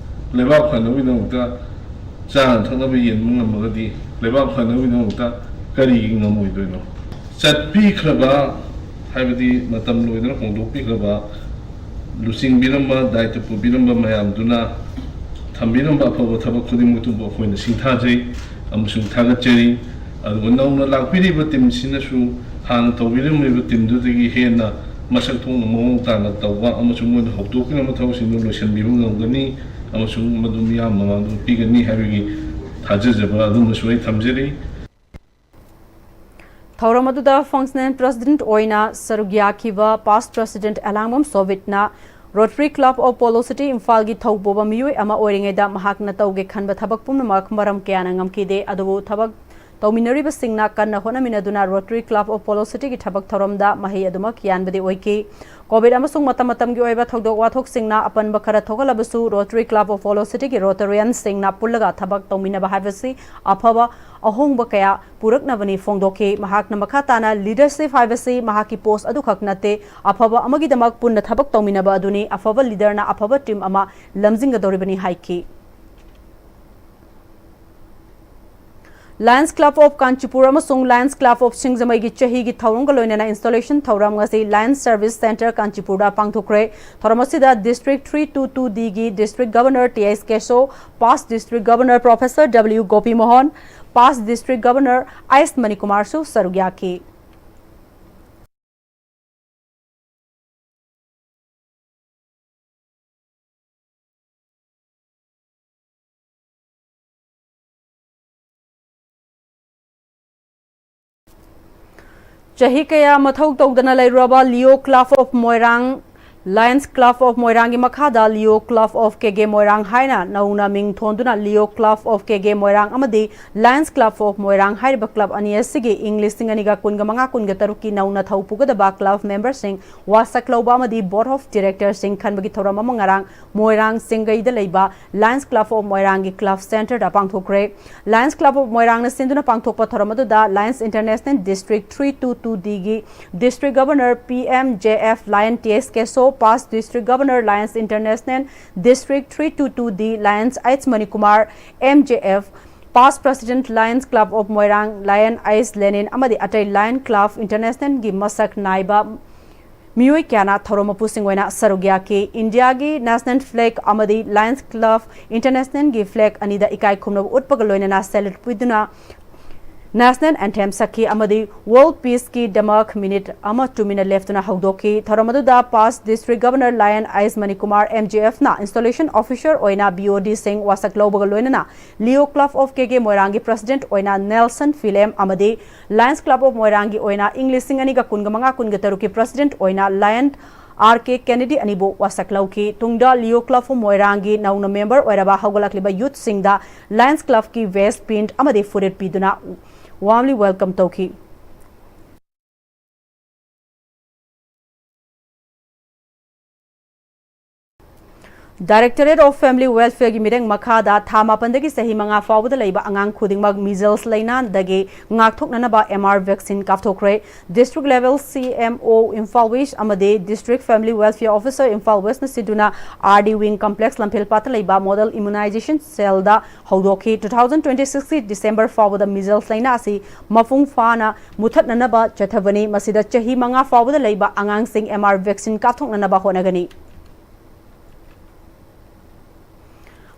ꯂꯩꯕꯥꯛ ꯐꯅꯕꯒꯤꯗꯃꯛꯇ ꯆꯥꯅ ꯊꯛꯅꯕ ꯌꯦꯟꯕ ꯉꯝꯃꯒꯗꯤ ꯂꯩꯕꯥꯛ ꯐꯅꯕꯒꯤꯗꯃꯛꯇ ꯀꯔꯤꯒꯤ ꯉꯝꯃꯣꯏꯗꯣꯏꯅꯣ? ꯆꯠꯄꯤꯈ꯭ꯔꯕ, ꯍꯥꯏꯕꯗꯤ ꯃꯇꯝ ꯂꯣꯏꯗꯅ ꯍꯣꯡꯗꯣꯛꯄꯤꯈ꯭ꯔꯕ, ꯂꯨꯆꯤꯡꯕꯤꯔꯝꯕ, ꯗꯥꯏꯇ ꯄꯨꯕꯤꯔꯝꯕ ꯃꯌꯥꯝꯗꯨꯅ ꯊꯝꯕꯤꯔꯝꯕ ꯑꯐꯕ ꯊꯕꯛ ꯈꯨꯗꯤꯡꯃꯛꯇꯨꯕꯨ ꯑꯩꯈꯣꯏꯅ ꯁꯤꯡꯊꯥꯖꯩ ꯑꯃꯁꯨꯡ ꯊꯥꯒꯠꯆꯔꯤ꯫ ꯑꯗꯨꯒ ꯅꯧꯅ ꯂꯥꯛꯄꯤꯔꯤꯕ team ꯁꯤꯅꯁꯨ ꯍꯥꯟꯅ ꯇꯧꯕꯤꯔꯝꯂꯤꯕ team ꯗꯨꯗꯒꯤ ꯍꯦꯟꯅ ꯃꯁꯛ ꯊꯣꯛꯅ ꯃꯑꯣꯡ ꯇꯥꯅ ꯇꯧꯕ ꯑꯃꯁꯨꯡ ꯃꯣꯏꯅ ꯍꯧꯗꯣꯛꯄꯤꯔꯝꯕ ꯊꯕꯛꯁꯤꯡꯗꯨ ꯂꯣꯏꯁꯤꯟꯕꯤꯕ ꯉꯝꯒꯅꯤ ꯑꯃꯁꯨꯡ ꯃꯗꯨ ꯃꯤꯌꯥꯝ ꯃꯃꯥꯡꯗ ꯄꯤꯒꯅꯤ ꯍꯥꯏꯕꯒꯤ ꯊꯥꯖꯖꯕ ꯑꯗꯨꯃꯁꯨ ꯑꯩ ꯊꯝꯖꯔꯤ꯫ ꯊꯧꯔꯝ ꯑꯗꯨꯗ functional president ꯑꯣꯏꯅ ꯁꯔꯨꯛ ꯌꯥꯈꯤꯕ past president Elangbam ꯁꯣꯕꯤꯠꯅ Rotary Club of Policity ꯏꯝꯐꯥꯜꯒꯤ ꯊꯧꯄꯨꯕ ꯃꯤꯑꯣꯏ ꯑꯃ ꯑꯣꯏꯔꯤꯉꯩꯗ ꯃꯍꯥꯛꯅ ꯇꯧꯒꯦ ꯈꯟꯕ ꯊꯕꯛ ꯄꯨꯝꯅꯃꯛ ꯃꯔꯝ ꯀꯌꯥꯅ ꯉꯝꯈꯤꯗꯦ, ꯑꯗꯨꯕꯨ ꯊꯕꯛ ꯇꯧꯃꯤꯟꯅꯔꯤꯕꯁꯤꯡꯅ ꯀꯟꯅ ꯍꯣꯠꯅꯃꯤꯟꯅꯗꯨꯅ Rotary Club of Polo City ꯒꯤ ꯊꯕꯛ ꯊꯧꯔꯝꯗ ꯃꯍꯩ ꯑꯗꯨꯃꯛ ꯌꯥꯟꯕꯗꯤ ꯑꯣꯏꯈꯤ꯫ COVID ꯑꯃꯁꯨꯡ ꯃꯇꯝ ꯃꯇꯝꯒꯤ ꯑꯣꯏꯕ ꯊꯧꯗꯣꯛ ꯋꯥꯊꯣꯛꯁꯤꯡꯅ ꯑꯄꯟꯕ ꯈꯔ ꯊꯣꯛꯍꯜꯂꯕꯁꯨ, Rotary Club of Polo City ꯒꯤ Rotarian ꯁꯤꯡꯅ ꯄꯨꯜꯂꯒ ꯊꯕꯛ ꯇꯧꯃꯤꯟꯅꯕ ꯍꯥꯏꯕꯁꯤ ꯑꯐꯕ ꯑꯍꯣꯡꯕ ꯀꯌꯥ ꯄꯨꯔꯛꯅꯕꯅꯤ ꯐꯣꯡꯗꯣꯛꯈꯤ꯫ ꯃꯍꯥꯛꯅ ꯃꯈꯥ ꯇꯥꯅ, leadership ꯍꯥꯏꯕꯁꯤ ꯃꯍꯥꯛꯀꯤ post ꯑꯗꯨꯈꯛ ꯅꯠꯇꯦ, ꯑꯐꯕ ꯑꯃꯒꯤꯗꯃꯛ ꯄꯨꯟꯅ ꯊꯕꯛ ꯇꯧꯃꯤꯟꯅꯕ ꯑꯗꯨꯅꯤ꯫ ꯑꯐꯕ leader ꯅ ꯑꯐꯕ team ꯑꯃ ꯂꯝꯖꯤꯡꯒꯗꯧꯔꯤꯕꯅꯤ ꯍꯥꯏꯈꯤ꯫ Lions Club of Kanchipur ꯑꯃꯁꯨꯡ Lions Club of ꯁꯤꯡꯖꯃꯩꯒꯤ ꯆꯍꯤꯒꯤ ꯊꯧꯔꯝꯒ ꯂꯣꯏꯅꯅ installation ꯊꯧꯔꯝ ꯉꯁꯤ Lions Service Centre ꯀꯥꯟꯆꯤꯄꯨꯔꯗ ꯄꯥꯡꯊꯣꯛꯈ꯭ꯔꯦ꯫ ꯊꯧꯔꯝ ꯑꯁꯤꯗ District three two two D ꯒꯤ District Governor T S Keso, past District Governor Professor W Gopi Mohan, past District Governor S Manikkumar ꯁꯨ ꯁꯔꯨꯛ ꯌꯥꯈꯤ꯫ ꯆꯍꯤ ꯀꯌꯥ ꯃꯊꯧ ꯇꯧꯗꯅ ꯂꯩꯔꯨꯔꯕ Leo Club of Moirang, Lions Club of ꯃꯣꯏꯔꯥꯡꯒꯤ ꯃꯈꯥꯗ Leo Club of K K ꯃꯣꯏꯔꯥꯡ ꯍꯥꯏꯅ ꯅꯧꯅ ꯃꯤꯡ ꯊꯣꯟꯗꯨꯅ Leo Club of K K ꯃꯣꯏꯔꯥꯡ ꯑꯃꯗꯤ Lions Club of ꯃꯣꯏꯔꯥꯡ ꯍꯥꯏꯔꯤꯕ club ꯑꯅꯤ ꯑꯁꯤꯒꯤ ꯏꯪ ꯂꯤꯁꯤꯡ ꯑꯅꯤꯒ ꯀꯨꯟꯒ ꯃꯉꯥ ꯀꯨꯟꯒ ꯇꯔꯨꯛꯀꯤ ꯅꯧꯅ ꯊꯧ ꯄꯨꯒꯗꯕ club member ꯁꯤꯡ ꯋꯥꯁꯛ ꯂꯧꯕ ꯑꯃꯗꯤ Board of Director ꯁꯤꯡ ꯈꯟꯕꯒꯤ ꯊꯧꯔꯝ ꯑꯃ ꯉꯔꯥꯡ ꯃꯣꯏꯔꯥꯡ ꯁꯤꯡꯒꯩꯗ ꯂꯩꯕ Lions Club of ꯃꯣꯏꯔꯥꯡꯒꯤ club centre the ꯄꯥꯡꯊꯣꯛꯈ꯭ꯔꯦ꯫ Lions Club of ꯃꯣꯏꯔꯥꯡꯅ ꯁꯤꯟꯗꯨꯅ ꯄꯥꯡꯊꯣꯛꯄ ꯊꯧꯔꯝ ꯑꯗꯨꯗ Lions International District three two two D ꯒꯤ District Governor P M J F Lion T S Keso, past District Governor Lions International District three two two D Lions H Manikkumar, M J F, past President Lions Club of Moirang Lion S Lenin ꯑꯃꯗꯤ ꯑꯇꯩ Lion Club International ꯒꯤ ꯃꯁꯛ ꯅꯥꯏꯕ ꯃꯤꯑꯣꯏ ꯀꯌꯥꯅ ꯊꯧꯔꯝ ꯃꯄꯨꯁꯤꯡ ꯑꯣꯏꯅ ꯁꯔꯨꯛ ꯌꯥꯈꯤ꯫ ꯏꯟꯗꯤꯌꯥꯒꯤ national flag ꯑꯃꯗꯤ Lions Club International ꯒꯤ flag ꯑꯅꯤꯗ ꯏꯀꯥꯏ ꯈꯨꯝꯅꯕ ꯎꯠꯄꯒ ꯂꯣꯏꯅꯅ salute ꯄꯤꯗꯨꯅ National Anthem ꯁꯛꯈꯤ ꯑꯃꯗꯤ World Peace ꯀꯤꯗꯃꯛ minute ꯑꯃ ꯇꯨꯃꯤꯟꯅ ꯂꯦꯞꯇꯨꯅ ꯍꯧꯗꯣꯛꯈꯤ꯫ ꯊꯧꯔꯝ ꯑꯗꯨꯗ past District Governor Lion S Manikkumar, M J F ꯅ installation officer ꯑꯣꯏꯅ B O D ꯁꯤꯡ ꯋꯥꯁꯛ ꯂꯧꯕꯒ ꯂꯣꯏꯅꯅ Leo Club of K K ꯃꯣꯏꯔꯥꯡꯒꯤ President ꯑꯣꯏꯅ Nelson Philem ꯑꯃꯗꯤ Lions Club of ꯃꯣꯏꯔꯥꯡꯒꯤ ꯑꯣꯏꯅ ꯏꯪ ꯂꯤꯁꯤꯡ ꯑꯅꯤꯒ ꯀꯨꯟꯒ ꯃꯉꯥ ꯀꯨꯟꯒ ꯇꯔꯨꯛꯀꯤ President ꯑꯣꯏꯅ Lion ꯑꯥꯔ ꯀꯦ ꯀꯦꯅꯦꯗꯤ ꯑꯅꯤꯕꯨ ꯋꯥꯁꯛ ꯂꯧꯈꯤ꯫ ꯇꯨꯡꯗ Leo Club of ꯃꯣꯏꯔꯥꯡꯒꯤ ꯅꯧꯅ member ꯑꯣꯏꯔꯕ ꯍꯧꯒꯠꯂꯛꯂꯤꯕ youthꯁꯤꯡꯗ Lions Clubꯀꯤ vest, pin ꯑꯃꯗꯤ ꯐꯨꯔꯤꯠ ꯄꯤꯗꯨꯅ warmly welcome ꯇꯧꯈꯤ꯫ Directorate of Family Welfareꯒꯤ ꯃꯤꯠꯌꯦꯡ ꯃꯈꯥꯗ ꯊꯥ ꯃꯥꯄꯟꯗꯒꯤ ꯆꯍꯤ ꯃꯉꯥ ꯐꯥꯎꯕꯗ ꯂꯩꯕ ꯑꯉꯥꯡ ꯈꯨꯗꯤꯡꯃꯛ measles ꯂꯩꯅꯥꯗꯒꯤ ꯉꯥꯛꯊꯣꯛꯅꯅꯕ M R vaccine ꯀꯥꯞꯊꯣꯛꯈ꯭ꯔꯦ꯫ District level C M O Imphal West ꯑꯃꯗꯤ District Family Welfare Officer Imphal Westꯅ ꯁꯤꯟꯗꯨꯅ R D wing complex ꯂꯝꯐꯦꯜꯄꯥꯠꯇ ꯂꯩꯕ model immunization cellꯗ ꯍꯧꯗꯣꯛꯈꯤ꯫ Two thousand twenty sixꯀꯤ December ꯐꯥꯎꯕꯗ measles ꯂꯩꯅꯥ ꯑꯁꯤ ꯃꯄꯨꯡ ꯐꯥꯅ ꯃꯨꯊꯠꯅꯅꯕ ꯆꯠꯊꯕꯅꯤ꯫ ꯃꯁꯤꯗ ꯆꯍꯤ ꯃꯉꯥ ꯐꯥꯎꯕꯗ ꯂꯩꯕ ꯑꯉꯥꯡꯁꯤꯡ M R vaccine ꯀꯥꯞꯊꯣꯛꯅꯅꯕ ꯍꯣꯠꯅꯒꯅꯤ꯫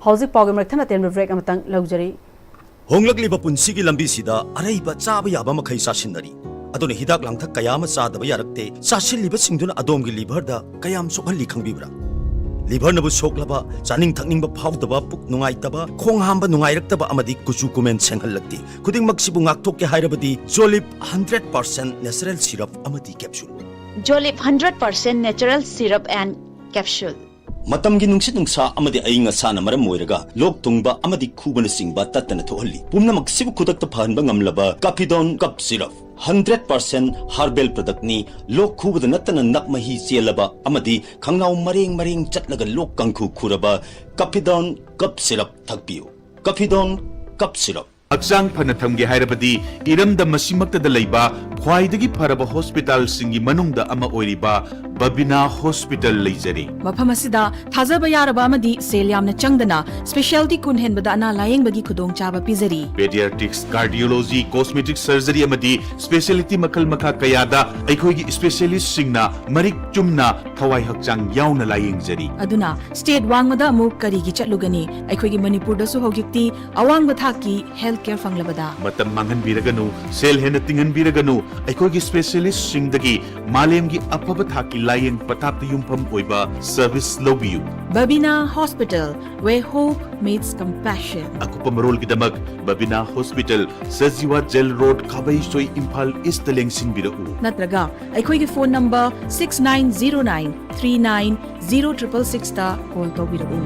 ꯍꯧꯖꯤꯛ ꯄꯥꯎꯒꯤ ꯃꯔꯛ ꯊꯠꯅ ꯑꯇꯦꯟꯕ break ꯑꯃꯇꯪ ꯂꯧꯖꯔꯤ꯫ ꯍꯣꯡꯂꯛꯂꯤꯕ ꯄꯨꯟꯁꯤꯒꯤ ꯂꯝꯕꯤꯁꯤꯗ ꯑꯔꯩꯕ ꯆꯥꯕ ꯌꯥꯕ ꯃꯈꯩ ꯆꯥꯁꯤꯟꯅꯔꯤ꯫ ꯑꯗꯨꯅ ꯍꯤꯗꯥꯛ ꯂꯥꯡꯊꯛ ꯀꯌꯥ ꯑꯃ ꯆꯥꯗꯕ ꯌꯥꯔꯛꯇꯦ꯫ ꯆꯥꯁꯤꯜꯂꯤꯕꯁꯤꯡꯗꯨꯅ ꯑꯗꯣꯝꯒꯤ liverꯗ ꯀꯌꯥꯝ ꯁꯣꯛꯍꯜꯂꯤ ꯈꯪꯕꯤꯕ꯭ꯔꯥ? Liverꯅꯕꯨ ꯁꯣꯛꯂꯕ, ꯆꯥꯅꯤꯡ ꯊꯛꯅꯤꯡꯕ ꯐꯥꯎꯗꯕ, ꯄꯨꯛ ꯅꯨꯡꯉꯥꯏꯇꯕ, ꯈꯣꯡ ꯍꯥꯝꯕ ꯅꯨꯡꯉꯥꯏꯔꯛꯇꯕ ꯑꯃꯗꯤ ꯀꯨꯆꯨ ꯀꯨꯃꯦꯟ ꯁꯦꯡꯍꯜꯂꯛꯇꯦ꯫ ꯈꯨꯗꯤꯡꯃꯛꯁꯤꯕꯨ ꯉꯥꯛꯊꯣꯛꯀꯦ ꯍꯥꯏꯔꯕꯗꯤ Jolib hundred percent natural syrup ꯑꯃꯗꯤ capsule꯫ Jolib hundred percent natural syrup and capsule꯫ ꯃꯇꯝꯒꯤ ꯅꯨꯡꯁꯤꯠ ꯅꯨꯡꯁꯥ ꯑꯃꯗꯤ ꯑꯏꯪ ꯑꯁꯥꯅ ꯃꯔꯝ ꯑꯣꯏꯔꯒ ꯂꯣꯛ ꯊꯨꯡꯕ ꯑꯃꯗꯤ ꯈꯨꯕꯅꯆꯤꯡꯕ ꯇꯠꯇꯅ ꯊꯣꯛꯍꯜꯂꯤ꯫ ꯄꯨꯝꯅꯃꯛꯁꯤꯕꯨ ꯈꯨꯗꯛꯇ ꯐꯍꯟꯕ ꯉꯝꯂꯕ Capidon Cup Syrup, hundred percent herbal productꯅꯤ꯫ ꯂꯣꯛ ꯈꯨꯕꯗ ꯅꯠꯇꯅ ꯅꯞ ꯃꯍꯤ ꯆꯦꯜꯂꯕ ꯑꯃꯗꯤ ꯈꯪꯅꯥꯎ ꯃꯔꯦꯡ ꯃꯔꯦꯡ ꯆꯠꯂꯒ ꯂꯣꯛ ꯀꯥꯡꯈꯨ ꯈꯨꯔꯕ Capidon Cup Syrup ꯊꯛꯄꯤꯌꯨ꯫ Capidon Cup Syrup꯫ ꯍꯛꯆꯥꯡ ꯐꯅ ꯊꯝꯒꯦ ꯍꯥꯏꯔꯕꯗꯤ ꯏꯔꯝꯗꯝ ꯑꯁꯤꯃꯛꯇꯗ ꯂꯩꯕ ꯈ꯭ꯋꯥꯏꯗꯒꯤ ꯐꯔꯕ ꯍꯣꯁꯄꯤꯇꯥꯜꯁꯤꯡꯒꯤ ꯃꯅꯨꯡꯗ ꯑꯃ ꯑꯣꯏꯔꯤꯕ ꯕꯕꯤꯅꯥ ꯍꯣꯁꯄꯤꯇꯥꯜ ꯂꯩꯖꯔꯤ꯫ ꯃꯐꯝ ꯑꯁꯤꯗ ꯊꯥꯖꯕ ꯌꯥꯔꯕ ꯑꯃꯗꯤ ꯁꯦꯜ ꯌꯥꯝꯅ ꯆꯪꯗꯅ specialty ꯀꯨꯟ ꯍꯦꯟꯕꯗ ꯑꯅꯥ ꯂꯥꯌꯦꯡꯕꯒꯤ ꯈꯨꯗꯣꯡꯆꯥꯕ ꯄꯤꯖꯔꯤ꯫ Pediatrics, cardiology, cosmetic surgery ꯑꯃꯗꯤ specialty ꯃꯈꯜ ꯃꯈꯥ ꯀꯌꯥꯗ ꯑꯩꯈꯣꯏꯒꯤ specialistꯁꯤꯡꯅ ꯃꯔꯤꯛ ꯆꯨꯝꯅ ꯊꯋꯥꯏ ꯍꯛꯆꯥꯡ ꯌꯥꯎꯅ ꯂꯥꯌꯦꯡꯖꯔꯤ꯫ ꯑꯗꯨꯅ state ꯋꯥꯡꯃꯗ ꯑꯃꯨꯛ ꯀꯔꯤꯒꯤ ꯆꯠꯂꯨꯒꯅꯤ? ꯑꯩꯈꯣꯏꯒꯤ ꯃꯅꯤꯄꯨꯔꯗꯁꯨ ꯍꯧꯖꯤꯛꯇꯤ ꯑꯋꯥꯡꯕ ꯊꯥꯛꯀꯤ health ꯀꯦꯌꯔ ꯐꯪꯂꯕꯗ꯫ ꯃꯇꯝ ꯃꯥꯡꯍꯟꯕꯤꯔꯒꯅꯨ, ꯁꯦꯜ ꯍꯦꯟꯅ ꯇꯤꯡꯍꯟꯕꯤꯔꯒꯅꯨ, ꯑꯩꯈꯣꯏꯒꯤ ꯁ꯭ꯄꯦꯁꯤꯌꯦꯂꯤꯁ꯭ꯠꯁꯤꯡꯗꯒꯤ ꯃꯥꯂꯦꯝꯒꯤ ꯑꯐꯕ ꯊꯥꯛꯀꯤ ꯂꯥꯌꯦꯡ ꯄꯊꯥꯞꯇ ꯌꯨꯝꯐꯝ ꯑꯣꯏꯕ ꯁꯔꯚꯤꯁ ꯂꯧꯕꯤꯌꯨ꯫ Babina Hospital, where hope meets compassion. ꯑꯀꯨꯞꯄ ꯃꯔꯣꯜꯒꯤꯗꯃꯛ Babina hospital, Sajiwa jail road, Khabeisoi, Imphal ꯏꯁ꯭ꯠꯇ ꯂꯦꯡꯁꯤꯟꯕꯤꯔꯛꯎ꯫ ꯅꯠꯇ꯭ꯔꯒ ꯑꯩꯈꯣꯏꯒꯤ phone number six nine zero nine three nine zero triple sixꯇ ꯀꯣꯜ ꯇꯧꯕꯤꯔꯛꯎ꯫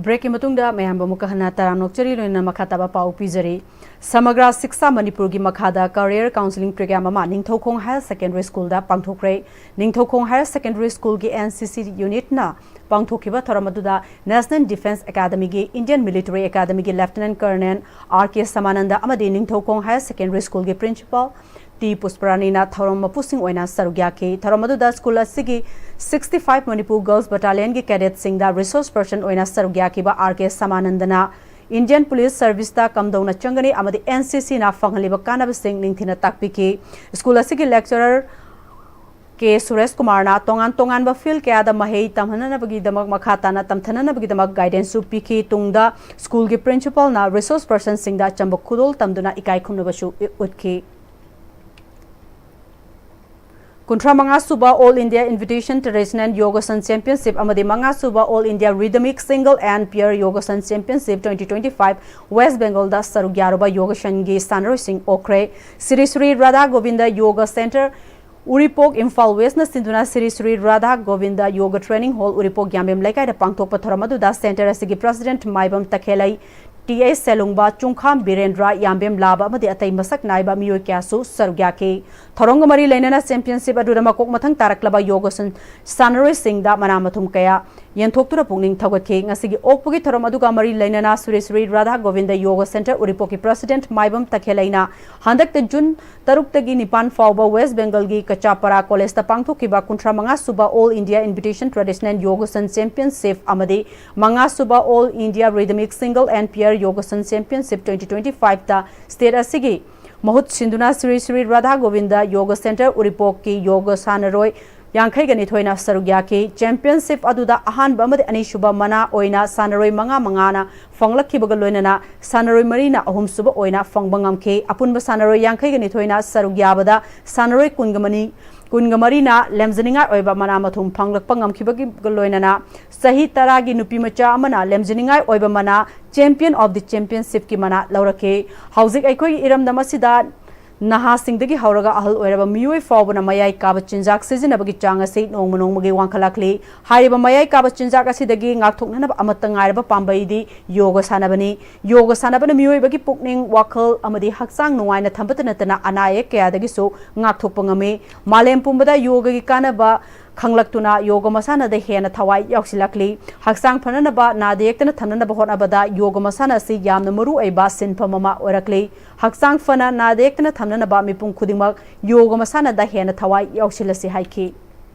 ꯕ꯭ꯔꯦꯛꯀꯤ ꯃꯇꯨꯡꯗ ꯃꯌꯥꯝꯕꯨ ꯑꯃꯨꯛꯀ ꯍꯟꯅ ꯇꯔꯥꯝꯅ ꯑꯣꯛꯆꯔꯤ, ꯂꯣꯏꯅꯅ ꯃꯈꯥ ꯇꯥꯕ ꯄꯥꯎ ꯄꯤꯖꯔꯤ꯫ ꯁꯃꯒ꯭ꯔꯥ ꯁꯤꯛꯁꯥ ꯃꯅꯤꯄꯨꯔꯒꯤ ꯃꯈꯥꯗ ꯀꯔꯤꯌꯔ ꯀꯥꯎꯟꯁꯤꯂꯤꯡ ꯄ꯭ꯔꯣꯒ꯭ꯔꯥꯝ ꯑꯃ ꯅꯤꯡꯊꯧꯈꯣꯡ ꯍꯥꯌꯔ ꯁꯦꯀꯦꯟꯗꯔꯤ ꯁ꯭ꯀꯨꯜꯗ ꯄꯥꯡꯊꯣꯛꯈ꯭ꯔꯦ꯫ ꯅꯤꯡꯊꯧꯈꯣꯡ ꯍꯥꯌꯔ ꯁꯦꯀꯦꯟꯗꯔꯤ ꯁ꯭ꯀꯨꯜꯒꯤ NCC ꯌꯨꯅꯤꯠꯅ ꯄꯥꯡꯊꯣꯛꯈꯤꯕ ꯊꯧꯔꯝ ꯑꯗꯨꯗ National Defence Academyꯒꯤ Indian Military Academyꯒꯤ Lieutenant Colonel R K ꯁꯃꯥꯅꯟꯗ ꯑꯃꯗꯤ ꯅꯤꯡꯊꯧꯈꯣꯡ ꯍꯥꯌꯔ ꯁꯦꯀꯦꯟꯗꯔꯤ ꯁ꯭ꯀꯨꯜꯒꯤ ꯄ꯭ꯔꯤꯟꯁꯤꯄꯥꯜ ꯇꯤ ꯄꯨꯁꯄꯔꯥꯅꯤꯅ ꯊꯧꯔꯝ ꯃꯄꯨꯁꯤꯡ ꯑꯣꯏꯅ ꯁꯔꯨꯛ ꯌꯥꯈꯤ꯫ ꯊꯧꯔꯝ ꯑꯗꯨꯗ ꯁ꯭ꯀꯨꯜ ꯑꯁꯤꯒꯤ sixty five Manipur Girls Battalionꯒꯤ cadetꯁꯤꯡꯗ resource person ꯑꯣꯏꯅ ꯁꯔꯨꯛ ꯌꯥꯈꯤꯕ R K ꯁꯃꯥꯅꯟꯗꯅ Indian Police Serviceꯇ ꯀꯝꯗꯧꯅ ꯆꯪꯒꯅꯤ ꯑꯃꯗꯤ NCCꯅ ꯐꯪꯍꯜꯂꯤꯕ ꯀꯥꯟꯅꯕꯁꯤꯡ ꯅꯤꯡꯊꯤꯅ ꯇꯥꯛꯄꯤꯈꯤ꯫ ꯁ꯭ꯀꯨꯜ ꯑꯁꯤꯒꯤ lecturer ꯀꯦ ꯁꯨꯔꯦꯁ ꯀꯨꯃꯥꯔꯅ ꯇꯣꯉꯥꯟ ꯇꯣꯉꯥꯟꯕ field ꯀꯌꯥꯗ ꯃꯍꯩ ꯇꯝꯍꯟꯅꯅꯕꯒꯤꯗꯃꯛ, ꯃꯈꯥ ꯇꯥꯅ ꯇꯝꯊꯅꯅꯕꯒꯤꯗꯃꯛ guidanceꯁꯨ ꯄꯤꯈꯤ꯫ ꯇꯨꯡꯗ ꯁ꯭ꯀꯨꯜꯒꯤ ꯄ꯭ꯔꯤꯟꯁꯤꯄꯥꯜꯅ resource personꯁꯤꯡꯗ ꯑꯆꯝꯕ ꯈꯨꯗꯣꯜ ꯇꯝꯗꯨꯅ ꯏꯀꯥꯏ ꯈꯨꯝꯅꯕꯁꯨ ꯎꯠꯈꯤ꯫ ꯀꯨꯟꯊ꯭ꯔꯥ ꯃꯉꯥ ꯁꯨꯕ All India Invitation Traditional Yogasan Championship ꯑꯃꯗꯤ ꯃꯉꯥ ꯁꯨꯕ All India Rhythmic Single and Pair Yogasan Championship twenty twenty five West Bengalꯗ ꯁꯔꯨꯛ ꯌꯥꯔꯨꯕ ꯌꯣꯒꯥꯁꯟꯒꯤ ꯁꯥꯟꯅꯔꯣꯏꯁꯤꯡ ꯑꯣꯛꯈ꯭ꯔꯦ꯫ ꯁ꯭ꯔꯤ ꯁ꯭ꯔꯤ ꯔꯥꯙꯥ ꯒꯣꯕꯤꯟꯗ ꯌꯣꯒ ꯁꯦꯟꯇꯔ ꯎꯔꯤꯄꯣꯛ, ꯏꯝꯐꯥꯜ ꯋꯦꯁꯅ ꯁꯤꯟꯗꯨꯅ ꯁ꯭ꯔꯤ ꯁ꯭ꯔꯤ ꯔꯥꯙꯥ ꯒꯣꯕꯤꯟꯗ ꯌꯣꯒ ꯇ꯭ꯔꯦꯅꯤꯡ ꯍꯣꯜ ꯎꯔꯤꯄꯣꯛ ꯌꯥꯝꯕꯦꯝ ꯂꯩꯀꯥꯏꯗ ꯄꯥꯡꯊꯣꯛꯄ ꯊꯧꯔꯝ ꯑꯗꯨꯗ ꯁꯦꯟꯇꯔ ꯑꯁꯤꯒꯤ ꯄ꯭ꯔꯁꯤꯗꯦꯟꯠ ꯃꯥꯏꯕꯝ ꯇꯈꯦꯂꯩ, ꯇꯤ ꯑꯩꯆ ꯁꯦꯂꯨꯡꯕ, ꯆꯨꯡꯈꯥꯝ ꯕꯤꯔꯦꯟꯗ꯭ꯔ, ꯌꯥꯝꯕꯦꯝ ꯂꯥꯕ ꯑꯃꯗꯤ ꯑꯇꯩ ꯃꯁꯛ ꯅꯥꯏꯕ ꯃꯤꯑꯣꯏ ꯀꯌꯥꯁꯨ ꯁꯔꯨꯛ ꯌꯥꯈꯤ꯫ ꯊꯧꯔꯝꯒ ꯃꯔꯤ ꯂꯩꯅꯅ ꯆꯦꯝꯄꯤꯌꯟꯁꯤꯞ ꯑꯗꯨꯗ ꯃꯀꯣꯛ ꯃꯊꯪ ꯇꯥꯔꯛꯂꯕ ꯌꯣꯒꯥꯁꯟ ꯁꯥꯟꯅꯔꯣꯏꯁꯤꯡꯗ ꯃꯅꯥ ꯃꯊꯨꯝ ꯀꯌꯥ ꯌꯦꯟꯊꯣꯛꯇꯨꯅ ꯄꯨꯛꯅꯤꯡ ꯊꯧꯒꯠꯈꯤ꯫ ꯉꯁꯤꯒꯤ ꯑꯣꯛꯄꯒꯤ ꯊꯧꯔꯝ ꯑꯗꯨꯒ ꯃꯔꯤ ꯂꯩꯅꯅ ꯁ꯭ꯔꯤ ꯁ꯭ꯔꯤ ꯔꯥꯙꯥ ꯒꯣꯕꯤꯟꯗ ꯌꯣꯒ ꯁꯦꯟꯇꯔ ꯎꯔꯤꯄꯣꯛꯀꯤ ꯄ꯭ꯔꯁꯤꯗꯦꯟꯠ ꯃꯥꯏꯕꯝ ꯇꯈꯦꯂꯩꯅ ꯍꯟꯗꯛꯇ ꯖꯨꯟ ꯇꯔꯨꯛꯇꯒꯤ ꯅꯤꯄꯥꯟ ꯐꯥꯎꯕ ꯋꯦꯁ ꯕꯦꯡꯒꯜꯒꯤ ꯀꯆꯥꯄꯥꯔꯥ ꯀꯣꯂꯦꯖꯇ ꯄꯥꯡꯊꯣꯛꯈꯤꯕ ꯀꯨꯟꯊ꯭ꯔꯥ ꯃꯉꯥ ꯁꯨꯕ All India Invitation Traditional Yogasan Championship ꯑꯃꯗꯤ ꯃꯉꯥ ꯁꯨꯕ All India Rhythmic Single and Pair Yogasan Championship twenty twenty five ꯇ state ꯑꯁꯤꯒꯤ ꯃꯍꯨꯠ ꯁꯤꯟꯗꯨꯅ ꯁ꯭ꯔꯤ ꯁ꯭ꯔꯤ ꯔꯥꯙꯥ ꯒꯣꯕꯤꯟꯗ ꯌꯣꯒ ꯁꯦꯟꯇꯔ ꯎꯔꯤꯄꯣꯛꯀꯤ ꯌꯣꯒ ꯁꯥꯟꯅꯔꯣꯏ ꯌꯥꯡꯈꯩꯒ ꯅꯤꯊꯣꯏꯅ ꯁꯔꯨꯛ ꯌꯥꯈꯤ꯫ ꯆꯦꯝꯄꯤꯌꯟꯁꯤꯞ ꯑꯗꯨꯗ ꯑꯍꯥꯟꯕ ꯑꯃꯗꯤ ꯑꯅꯤꯁꯨꯕ ꯃꯅꯥ ꯑꯣꯏꯅ ꯁꯥꯟꯅꯔꯣꯏ ꯃꯉꯥ ꯃꯉꯥꯅ ꯐꯪꯂꯛꯈꯤꯕꯒ ꯂꯣꯏꯅꯅ ꯁꯥꯟꯅꯔꯣꯏ ꯃꯔꯤꯅ ꯑꯍꯨꯝꯁꯨꯕ ꯑꯣꯏꯅ ꯐꯪꯕ ꯉꯝꯈꯤ꯫ ꯑꯄꯨꯟꯕ ꯁꯥꯟꯅꯔꯣꯏ ꯌꯥꯡꯈꯩꯒ ꯅꯤꯊꯣꯏꯅ ꯁꯔꯨꯛ ꯌꯥꯕꯗ ꯁꯥꯟꯅꯔꯣꯏ ꯀꯨꯟꯒ ꯃꯔꯤ, ꯀꯨꯟꯒ ꯃꯔꯤꯅ ꯂꯦꯝꯖꯅꯤꯡꯉꯥꯏ ꯑꯣꯏꯕ ꯃꯅꯥ ꯃꯊꯨꯝ ꯐꯪꯂꯛꯄ ꯉꯝꯈꯤꯕꯒ ꯂꯣꯏꯅꯅ ꯆꯍꯤ ꯇꯔꯥꯒꯤ ꯅꯨꯄꯤ ꯃꯆꯥ ꯑꯃꯅ ꯂꯦꯝꯖꯅꯤꯡꯉꯥꯏ ꯑꯣꯏꯕ ꯃꯅꯥ Champion of the Championshipꯀꯤ ꯃꯅꯥ ꯂꯧꯔꯛꯈꯤ꯫ ꯍꯧꯖꯤꯛ ꯑꯩꯈꯣꯏꯒꯤ ꯏꯔꯝꯗꯝ ꯑꯁꯤꯗ ꯅꯍꯥꯁꯤꯡꯗꯒꯤ ꯍꯧꯔꯒ ꯑꯍꯜ ꯑꯣꯏꯔꯕ ꯃꯤꯑꯣꯏ ꯐꯥꯎꯕꯅ ꯃꯌꯥꯏ ꯀꯥꯕ ꯆꯤꯟꯖꯥꯛ ꯁꯤꯖꯤꯟꯅꯕꯒꯤ ꯆꯥꯡ ꯑꯁꯤ ꯅꯣꯡꯃ ꯅꯣꯡꯃꯒꯤ ꯋꯥꯡꯈꯠꯂꯛꯂꯤ꯫ ꯍꯥꯏꯔꯤꯕ ꯃꯌꯥꯏ ꯀꯥꯕ ꯆꯤꯟꯖꯥꯛ ꯑꯁꯤꯗꯒꯤ ꯉꯥꯛꯊꯣꯛꯅꯅꯕ ꯑꯃꯠꯇ ꯉꯥꯏꯔꯕ ꯄꯥꯝꯕꯩꯗꯤ ꯌꯣꯒ ꯁꯥꯟꯅꯕꯅꯤ꯫ ꯌꯣꯒ ꯁꯥꯟꯅꯕꯅ ꯃꯤꯑꯣꯏꯕꯒꯤ ꯄꯨꯛꯅꯤꯡ, ꯋꯥꯈꯜ ꯑꯃꯗꯤ ꯍꯛꯆꯥꯡ ꯅꯨꯡꯉꯥꯏꯅ ꯊꯝꯕꯇ ꯅꯠꯇꯅ ꯑꯅꯥ ꯑꯌꯦꯛ ꯀꯌꯥꯗꯒꯤꯁꯨ ꯉꯥꯛꯊꯣꯛꯄ ꯉꯝꯃꯤ꯫ ꯃꯥꯂꯦꯝ ꯄꯨꯝꯕꯗ ꯌꯣꯒꯒꯤ ꯀꯥꯟꯅꯕ ꯈꯪꯂꯛꯇꯨꯅ ꯌꯣꯒ ꯃꯁꯥꯟꯅꯗ ꯍꯦꯟꯅ ꯊꯋꯥꯏ ꯌꯥꯎꯁꯤꯜꯂꯛꯂꯤ꯫ ꯍꯛꯆꯥꯡ ꯐꯅꯅꯕ, ꯅꯥꯗ ꯌꯦꯛꯇꯅ ꯊꯝꯅꯅꯕ ꯍꯣꯠꯅꯕꯗ ꯌꯣꯒ ꯃꯁꯥꯟꯅ ꯑꯁꯤ ꯌꯥꯝꯅ ꯃꯔꯨ ꯑꯣꯏꯕ ꯁꯤꯟꯐꯝ ꯑꯃ ꯑꯣꯏꯔꯛꯂꯤ꯫ ꯍꯛꯆꯥꯡ ꯐꯅ, ꯅꯥꯗ ꯌꯦꯛꯇꯅ ꯊꯝꯅꯅꯕ ꯃꯤꯄꯨꯝ ꯈꯨꯗꯤꯡꯃꯛ ꯌꯣꯒ ꯃꯁꯥꯟꯅꯗ ꯍꯦꯟꯅ ꯊꯋꯥꯏ ꯌꯥꯎꯁꯤꯜꯂꯁꯤ ꯍꯥꯏꯈꯤ꯫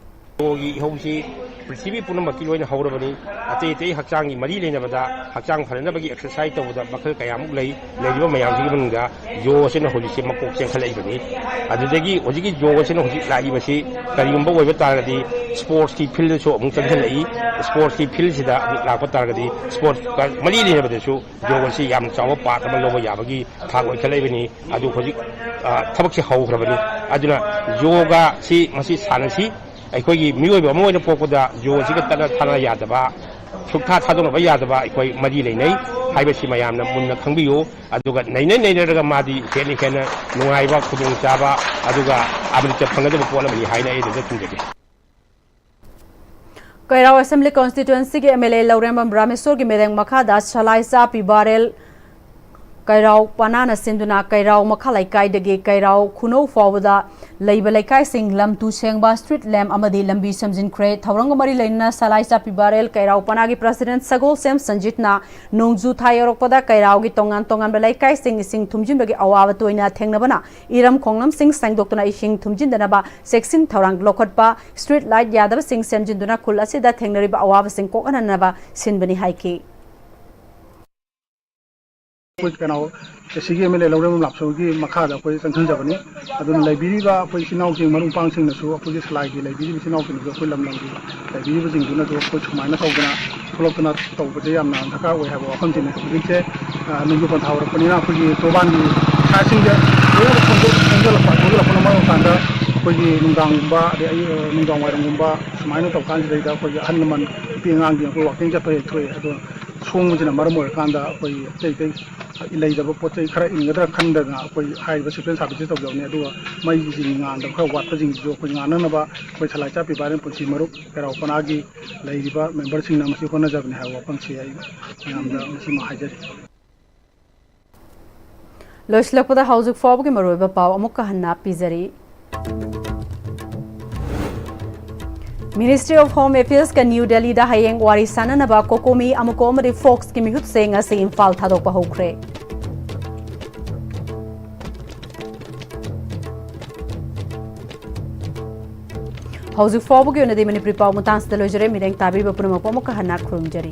ꯌꯣꯒꯒꯤ ꯏꯍꯧꯁꯤ ꯄ꯭ꯔꯤꯊꯤꯕꯤ ꯄꯨꯝꯅꯃꯛꯀꯤ ꯂꯣꯏꯅ ꯍꯧꯔꯕꯅꯤ꯫ ꯑꯇꯩ ꯑꯇꯩ ꯍꯛꯆꯥꯡꯒꯤ ꯃꯔꯤ ꯂꯩꯅꯕꯗ, ꯍꯛꯆꯥꯡ ꯐꯅꯅꯕꯒꯤ ꯑꯦꯛꯁꯔꯁꯥꯏꯁ ꯇꯧꯕꯗ ꯃꯈꯜ ꯀꯌꯥꯃꯨꯛ ꯂꯩ꯫ ꯂꯩꯔꯤꯕ ꯃꯌꯥꯝꯁꯤꯒꯤ ꯃꯅꯨꯡꯗ ꯌꯣꯒꯁꯤꯅ ꯍꯧꯖꯤꯛꯁꯦ ꯃꯀꯣꯛ ꯆꯦꯟꯈꯠꯂꯛꯏꯕꯅꯤ꯫ ꯑꯗꯨꯗꯒꯤ ꯍꯧꯖꯤꯛꯀꯤ ꯌꯣꯒꯁꯤꯅ ꯍꯧꯖꯤꯛ ꯂꯥꯛꯏꯕꯁꯤ ꯀꯔꯤꯒꯨꯝꯕ ꯑꯣꯏꯕ ꯇꯥꯔꯒꯗꯤ ꯁ꯭ꯄꯣꯔꯠꯁꯀꯤ ꯐꯤꯜꯗꯁꯨ ꯑꯃꯨꯛ ꯆꯪꯁꯤꯜꯂꯛꯏ꯫ ꯁ꯭ꯄꯣꯔꯠꯁꯀꯤ ꯐꯤꯜꯁꯤꯗ ꯑꯃꯨꯛ ꯂꯥꯛꯄ ꯇꯥꯔꯒꯗꯤ ꯁ꯭ꯄꯣꯔꯠꯁꯀ ꯃꯔꯤ ꯂꯩꯅꯕꯗꯁꯨ ꯌꯣꯒꯁꯤ ꯌꯥꯝ ꯆꯥꯎꯕ ꯄꯥꯔꯠ ꯑꯃ ꯂꯧꯕ ꯌꯥꯕꯒꯤ ꯊꯥꯛ ꯑꯣꯏꯈꯠꯂꯛꯏꯕꯅꯤ꯫ ꯑꯗꯨ ꯍꯧꯖꯤꯛ, ꯑ, ꯊꯕꯛꯁꯤ ꯍꯧꯈ꯭ꯔꯕꯅꯤ꯫ ꯑꯗꯨꯅ ꯌꯣꯒꯥꯁꯤ ꯃꯁꯤ ꯁꯥꯟꯅꯁꯤ꯫ ꯑꯩꯈꯣꯏꯒꯤ ꯃꯤꯑꯣꯏꯕ ꯑꯃ ꯑꯣꯏꯅ ꯄꯣꯛꯄꯗ ꯌꯣꯒꯁꯤꯒ ꯇꯠꯅ ꯊꯥꯅ ꯌꯥꯗꯕ, ꯁꯨꯛꯊꯥ ꯊꯥꯗꯣꯛꯅꯕ ꯌꯥꯗꯕ ꯑꯩꯈꯣꯏ ꯃꯔꯤ ꯂꯩꯅꯩ ꯍꯥꯏꯕꯁꯤ ꯃꯌꯥꯝꯅ ꯃꯨꯟꯅ ꯈꯪꯕꯤꯌꯨ꯫ ꯑꯗꯨꯒ ꯅꯩꯅ ꯅꯩꯅꯔꯒ ꯃꯥꯗꯤ ꯍꯦꯟꯅ ꯍꯦꯟꯅ ꯅꯨꯡꯉꯥꯏꯕ, ꯈꯨꯗꯣꯡꯆꯥꯕ, ꯑꯗꯨꯒ ꯑꯃ꯭ꯔꯤꯇ ꯐꯪꯒꯗꯕ ꯄꯣꯠ ꯑꯃꯅꯤ ꯍꯥꯏꯅ ꯑꯩ ꯑꯗꯨꯗ ꯊꯝꯖꯒꯦ꯫ ꯀꯩꯔꯥꯎ Assembly Constituencyꯒꯤ MLA ꯂꯧꯔꯦꯝꯕꯝ ꯔꯥꯃꯦꯁꯣꯔꯒꯤ ꯃꯤꯠꯌꯦꯡ ꯃꯈꯥꯗ ꯁꯂꯥꯏ ꯆꯥꯄꯤ ꯕꯥꯔꯦꯜ ꯀꯩꯔꯥꯎ ꯄꯅꯥꯅ ꯁꯤꯟꯗꯨꯅ ꯀꯩꯔꯥꯎ ꯃꯈꯥ ꯂꯩꯀꯥꯏꯗꯒꯤ ꯀꯩꯔꯥꯎ ꯈꯨꯅꯧ ꯐꯥꯎꯕꯗ ꯂꯩꯕ ꯂꯩꯀꯥꯏꯁꯤꯡ ꯂꯝ ꯇꯨ ꯁꯦꯡꯕ, street lamp ꯑꯃꯗꯤ ꯂꯝꯕꯤ ꯁꯦꯝꯖꯤꯟꯈ꯭ꯔꯦ꯫ ꯊꯧꯔꯝꯒ ꯃꯔꯤ ꯂꯩꯅꯅ ꯁꯂꯥꯏ ꯆꯥꯄꯤ ꯕꯥꯔꯦꯜ ꯀꯩꯔꯥꯎ ꯄꯅꯥꯒꯤ President ꯁꯒꯣꯜꯁꯦꯝ ꯁꯟꯖꯤꯠꯅ ꯅꯣꯡꯖꯨ ꯊꯥ ꯌꯧꯔꯛꯄꯗ ꯀꯩꯔꯥꯎꯒꯤ ꯇꯣꯉꯥꯟ ꯇꯣꯉꯥꯟꯕ ꯂꯩꯀꯥꯏꯁꯤꯡ ꯏꯁꯤꯡ ꯊꯨꯝꯖꯤꯟꯕꯒꯤ ꯑꯋꯥꯕ ꯇꯣꯏꯅ ꯊꯦꯡꯅꯕꯅ ꯏꯔꯝ ꯈꯣꯡꯂꯝꯁꯤꯡ ꯁꯦꯡꯗꯣꯛꯇꯨꯅ ꯏꯁꯤꯡ ꯊꯨꯝꯖꯤꯟꯗꯅꯕ ꯆꯦꯛꯁꯤꯟ ꯊꯧꯔꯥꯡ ꯂꯧꯈꯠꯄ, street light ꯌꯥꯗꯕꯁꯤꯡ ꯁꯦꯝꯖꯤꯟꯗꯨꯅ ꯈꯨꯜ ꯑꯁꯤꯗ ꯊꯦꯡꯅꯔꯤꯕ ꯑꯋꯥꯕꯁꯤꯡ ꯀꯣꯛꯍꯟꯅꯅꯕ ꯁꯤꯟꯕꯅꯤ ꯍꯥꯏꯈꯤ꯫ ꯑꯩꯈꯣꯏ ꯀꯩꯅꯣ ꯑꯦ ꯁꯤꯒꯤ ꯑꯦꯝ ꯑꯦꯜ ꯑꯦ ꯂꯧꯔꯦꯝꯕꯝ ꯂꯥꯞꯁꯣꯒꯤ ꯃꯈꯥꯗ ꯑꯩꯈꯣꯏ ꯆꯪꯁꯤꯟꯖꯕꯅꯤ꯫ ꯑꯗꯨꯅ ꯂꯩꯕꯤꯔꯤꯕ ꯑꯩꯈꯣꯏ ꯏꯆꯤꯟ ꯏꯅꯥꯎꯁꯤꯡ, ꯃꯔꯨꯞ ꯃꯄꯥꯡꯁꯤꯡꯅꯁꯨ, ꯑꯩꯈꯣꯏꯒꯤ ꯁꯂꯥꯏꯒꯤ ꯂꯩꯕꯤꯔꯤꯕ ꯏꯆꯤꯟ ꯏꯅꯥꯎꯁꯤꯡꯅꯁꯨ, ꯑꯩꯈꯣꯏ ꯂꯝ ꯂꯝꯒꯤ ꯂꯩꯕꯤꯔꯤꯕꯁꯤꯡꯗꯨꯅꯁꯨ ꯑꯩꯈꯣꯏ ꯁꯨꯃꯥꯏꯅ ꯇꯧꯗꯅ ꯊꯣꯛꯂꯛꯇꯅ ꯇꯧꯕꯁꯦ ꯌꯥꯝꯅ ꯗꯔꯀꯥꯔ ꯑꯣꯏ ꯍꯥꯏꯕ ꯋꯥꯐꯝꯁꯤꯅꯤ꯫ ꯍꯧꯖꯤꯛꯁꯦ, ꯑ, ꯅꯣꯡꯖꯨ ꯄꯟꯊꯥ ꯑꯣꯏꯔꯛꯄꯅꯤꯅ ꯑꯩꯈꯣꯏꯒꯤ ꯇꯣꯔꯕꯥꯟꯒꯤ ꯁꯥꯏꯠꯁꯤꯡꯁꯦ ꯂꯣꯏꯅ ꯈꯣꯝꯖꯤꯜ-, ꯈꯣꯝꯖꯤꯜꯂꯛꯄ, ꯈꯣꯝꯖꯤꯜꯂꯛꯄꯅ ꯃꯔꯝ ꯑꯣꯏꯔꯀꯥꯟꯗ ꯑꯩꯈꯣꯏꯒꯤ ꯅꯨꯡꯗꯥꯡꯒꯨꯝꯕ, ꯑꯗꯩ ꯑꯌꯨꯛ, ꯅꯨꯡꯗꯥꯡ ꯋꯥꯏꯔꯝꯒꯨꯝꯕ ꯁꯨꯃꯥꯏꯅ ꯇꯧꯀꯥꯟꯁꯤꯗꯩꯗ ꯑꯩꯈꯣꯏꯒꯤ ꯑꯍꯜ ꯂꯃꯟ, ꯅꯨꯄꯤ ꯑꯉꯥꯡꯁꯤꯡ ꯑꯩꯈꯣꯏ ꯋꯥꯀꯤꯡ ꯆꯠꯄ ꯍꯦꯛ ꯊꯣꯛꯑꯦ꯫ ꯑꯗꯣ ꯁꯣꯡꯕꯁꯤꯅ ꯃꯔꯝ ꯑꯣꯏꯔꯀꯥꯟꯗ ꯑꯩꯈꯣꯏꯒꯤ ꯑꯇꯩ ꯑꯇꯩ ꯂꯩꯗꯕ ꯄꯣꯠ ꯆꯩ ꯈꯔ ꯏꯟꯒꯗ꯭ꯔꯥ ꯈꯟꯗꯅ ꯑꯩꯈꯣꯏ ꯍꯥꯏꯔꯤꯕ ꯁꯤꯞ ꯑꯦꯟ ꯁꯥꯔꯚꯤꯁꯁꯦ ꯇꯧꯖꯕꯅꯤ꯫ ꯑꯗꯨꯒ ꯃꯩꯁꯤꯡ ꯉꯥꯟꯗꯕ ꯈꯔ ꯋꯥꯠꯄꯁꯤꯡꯁꯤꯁꯨ ꯑꯩꯈꯣꯏ ꯉꯥꯟꯅꯅꯕ ꯑꯩꯈꯣꯏ ꯁꯂꯥꯏ ꯆꯥꯛꯄꯤ ꯚꯥꯏꯔꯦꯟ ꯄꯨꯟꯁꯤ ꯃꯔꯨꯞ ꯀꯩꯔꯥꯎ ꯄꯅꯥꯒꯤ ꯂꯩꯔꯤꯕ ꯃꯦꯝꯕꯔꯁꯤꯡꯅ ꯃꯁꯤ ꯍꯣꯠꯅꯖꯕꯅꯤ ꯍꯥꯏꯕ ꯋꯥꯐꯝꯁꯤ ꯑꯩ ꯃꯌꯥꯝꯗ ꯃꯁꯤꯃ ꯍꯥꯏꯖꯔꯤ꯫ ꯂꯣꯏꯁꯤꯜꯂꯛꯄꯗ ꯍꯧꯖꯤꯛ ꯐꯥꯎꯕꯒꯤ ꯃꯔꯨꯑꯣꯏꯕ ꯄꯥꯎ ꯑꯃꯨꯛꯀ ꯍꯟꯅ ꯄꯤꯖꯔꯤ꯫ Ministry of Home Affairsꯀ ꯅ꯭ꯌꯨ ꯗꯦꯜꯂꯤꯗ ꯍꯌꯦꯡ ꯋꯥꯔꯤ ꯁꯥꯅꯅꯕ ꯀꯣꯀꯣꯃꯤ, ꯑꯃꯨꯀꯣ ꯑꯃꯗꯤ ꯐꯣꯛꯁꯀꯤ ꯃꯤꯍꯨꯠꯁꯤꯡ ꯉꯁꯤ ꯏꯝꯐꯥꯜ ꯊꯥꯗꯣꯛꯄ ꯍꯧꯈ꯭ꯔꯦ꯫ ꯍꯧꯖꯤꯛ ꯐꯥꯎꯕꯒꯤ ꯑꯣꯏꯅꯗꯤ ꯃꯅꯤꯄꯨꯔꯤ ꯄꯥꯎ ꯃꯇꯥꯡꯁꯤꯗ ꯂꯣꯏꯖꯔꯦ꯫ ꯃꯤꯠꯌꯦꯡ ꯇꯥꯕꯤꯕ ꯄꯨꯝꯅꯃꯛꯄꯨ ꯑꯃꯨꯛꯀ ꯍꯟꯅ ꯈꯨꯔꯨꯝꯖꯔꯤ꯫